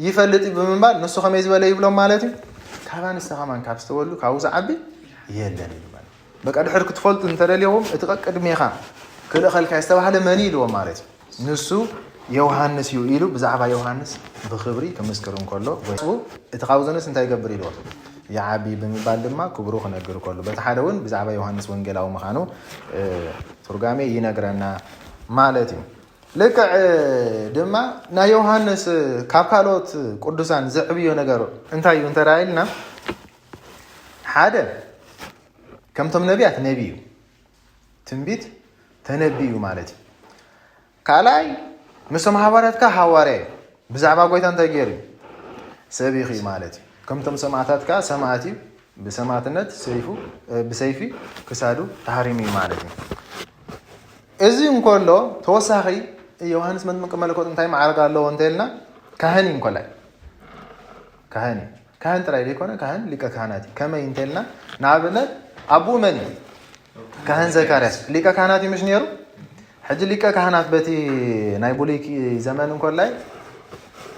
ይፈልጥ እዩ ብምባል፣ ንሱ ከመይ ዝበለ ይብሎም ማለት እዩ? ካብ ኣንስተ ከማን ካብ ዝተወልዱ ካብኡ ዝዓቢ የለን እዩ ማለት። በቃ ድሕር ክትፈልጡ እንተደሊኹም፣ እቲ ቀቅድሜኻ ክልእኸልካ ዝተባህለ መን እዩ ኢልዎም ማለት እዩ። ንሱ ዮሃንስ እዩ ኢሉ ብዛዕባ ዮሃንስ ብኽብሪ ክምስክር እንከሎ፣ ጎይትኡ እቲ ካብኡ ዘነስ እንታይ ይገብር ኢልዎ? ይዓቢ ብምባል ድማ ክብሩ ክነግር ከሎ፣ በቲ ሓደ እውን ብዛዕባ ዮሃንስ ወንጌላዊ ምዃኑ፣ እ፣ ትርጓሜ ይነግረና ማለት እዩ። ልክዕ ድማ ናይ ዮሃንስ ካብ ካልኦት ቅዱሳን ዘዕብዮ ነገር እንታይ እዩ እንተ ኢልና፣ ሓደ ከምቶም ነቢያት ነቢ እዩ። ትንቢት ተነቢዩ ማለት እዩ። ካልኣይ፣ ምስቶም ሃዋርያት ከኣ ሃዋርያ እዩ። ብዛዕባ ጎይታ እንታይ ገይሩ እዩ? ሰቢኹ እዩ ማለት እዩ። ከምቶም ሰማእታት ከኣ ሰማእት እዩ። ብሰማእትነት ሰይፉ፣ እ፣ ብሰይፊ ክሳዱ ተሃሪሙ እዩ ማለት እዩ። እዚ እንከሎ፣ ተወሳኺ ዮሃንስ መጥምቂ መለኮት እንታይ ማዕረግ ኣለዎ እንተ ኢልና፣ ካህን እዩ እንኮላይ። ካህን እዩ። ካህን ጥራይ ዘይኮነ፣ ካህን ሊቀ ካህናት እዩ። ከመይ እንተ ኢልና፣ ንኣብነት፣ ኣቦኡ መን እዩ? ካህን ዘካርያስ። ሊቀ ካህናት እዩ ምሽ ነይሩ? ሕጂ ሊቀ ካህናት በቲ ናይ ብሉይ ኪ-፣ ዘመን እንኮላይ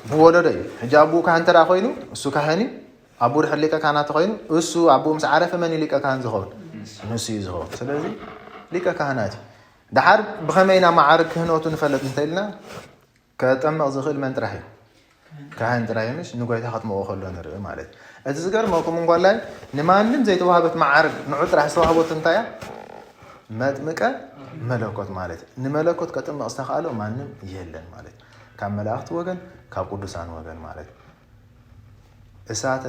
ብወለዶ እዩ። ሕጂ ኣቦኡ ካህን እንተ ደኣ ኮይኑ፣ እሱ ካህን እዩ። ኣቦኡ ድሕሪ ሊቀ ካህናት ተኾይኑ፣ እሱ ኣቦኡ ምስ ዓረፈ መን እዩ ሊቀ ካህን ዝኸውን? ንሱ እዩ ዝኸውን። ስለዚ ሊቀ ካህናት እዩ። ደሓር ብኸመይ ኢና መዓርግ ክህነቱ ንፈልጥ እንተ ኢልና፣ ከጠምቕ ዝኽእል መን ጥራሕ እዩ? ካህን ጥራሕ እዩ፣ ምሽ ንጎይታ ከጥምቖ ከሎ ንርኢ ማለት እዩ። እቲ ዝገርመኩም እንኳላይ ንማንም ዘይተዋህበት መዓርግ ንዑ ጥራሕ ዝተዋህበቱ እንታይ እያ? መጥምቀ መለኮት ማለት እዩ። ንመለኮት ከጥምቕ ዝተኻእሎ ማንም የለን ማለት እዩ። ካብ መላእኽቲ ወገን፣ ካብ ቅዱሳን ወገን ማለት እዩ። እሳተ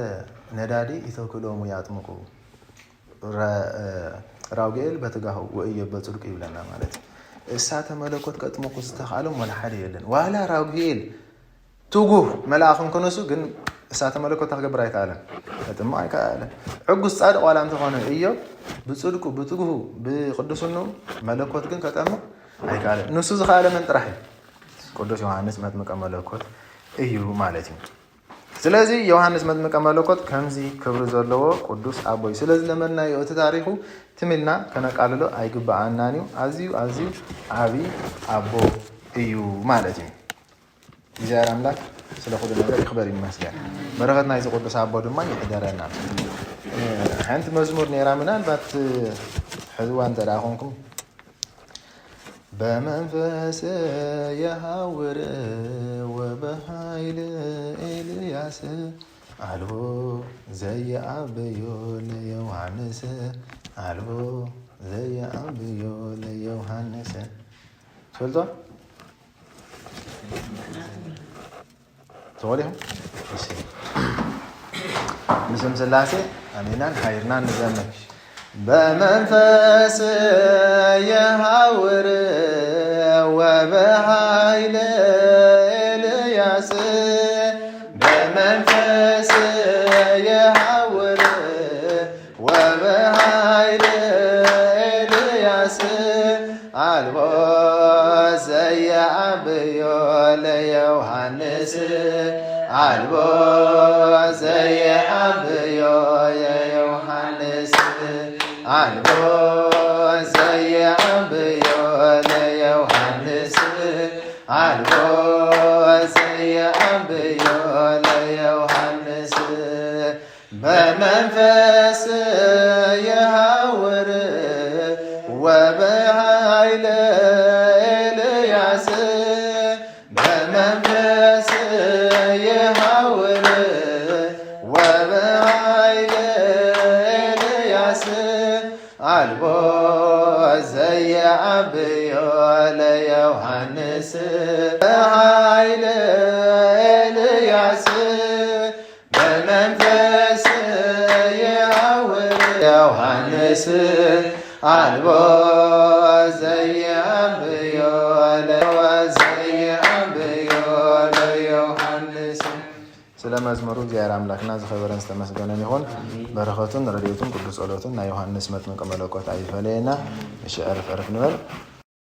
ነዳዲ ይተክሎሙ ያጥምቁ፣ ራ-፣ ራጉኤል በትጋሁ ወእዮብ በጽድቁ ይብለና ማለት እዩ። እሳተ መለኮት ከጥምቁ ዝተኻእሎም ወላ ሓደ የለን። ዋላ ራጉኤል ትጉህ መልኣኽ እንኮነሱ ግን እሳተ መለኮት ክገብር ኣይከኣለን፣ ከጥምቕ ኣይከኣለን። ዕጉስ ጻድቕ ዋላ እንተኾነ እዮብ ብጽድቁ፣ ብትጉሁ፣ ብቅድስንኡ መለኮት ግን ከጠምቕ ኣይከኣለን። ንሱ ዝኸኣለ መን ጥራሕ እዩ? ቅዱስ ዮሃንስ መጥምቀ መለኮት እዩ ማለት እዩ። ስለዚ ዮሃንስ መጥምቀ መለኮት ከምዚ ክብሪ ዘለዎ ቅዱስ ኣቦ እዩ። ስለ ዝለመድናዮ እቲ ታሪኹ ትም ኢልና ከነቃልሎ ኣይግብኣናን እዩ። ኣዝዩ፣ ኣዝዩ ዓቢ ኣቦ እዩ ማለት እዩ። እግዚኣብሔር ኣምላኽ ስለ ኩሉ ነገር ይኽበር ይመስገን። በረኸት ናይዚ ቅዱስ ኣቦ ድማ ይሕደረና። እ፣ ሓንቲ መዝሙር ነይራ፣ ምናልባት ሕዝዋ እንተ ደኣ ኾንኩም። በመንፈስ የሃውር ወበኃይል ኤልያስ፣ አልቦ ዘየአብዮ ለዮሐንስ፣ አልቦ ዘየአብዮ ለዮሐንስ። ትፈልጦ? ትፈልጡ ኢኹም? እሺ። ብስም ሥላሴ ኣሜናን ኃይርናን ንዘምር። በመንፈስ የሃውር ወበኃይል ኤልያስ፣ በመንፈስ የሃውር ወበኃይል ኤልያስ፣ አልቦ ዘየዐብዮ ለዮሃንስ ኣልቦ ዘየዐብዮ ለዮሃንስ ኣልቦ ዘየዐብዮ ለዮሃንስ ኣልቦ ዘየዐብዮ ለዮሃንስ በመንፈስ የሃውር ወበኃይለ ኤልያስ በመንፈስ የሃውር ወበኃይለ ኤልያስ ኣልቦ ዘየዐብዮ ለዮሃንስ በኃይለ ኤልያስ በመንፈስ የሃውር ዮሃንስ ኣልቦ ዘየዐብዮ ለወ ዘየዐብዮ ለዮሃንስ። ስለ መዝሙሩ እግዚኣብሔር ኣምላክና ዝኸበረን ዝተመስገነን ይኹን። በረኸቱን ረድኤቱን ቅዱስ ጸሎቱን ናይ ዮሃንስ መጥምቀ መለኮት ኣይፈለየና። እሺ፣ ዕርፍ ዕርፍ ንበል።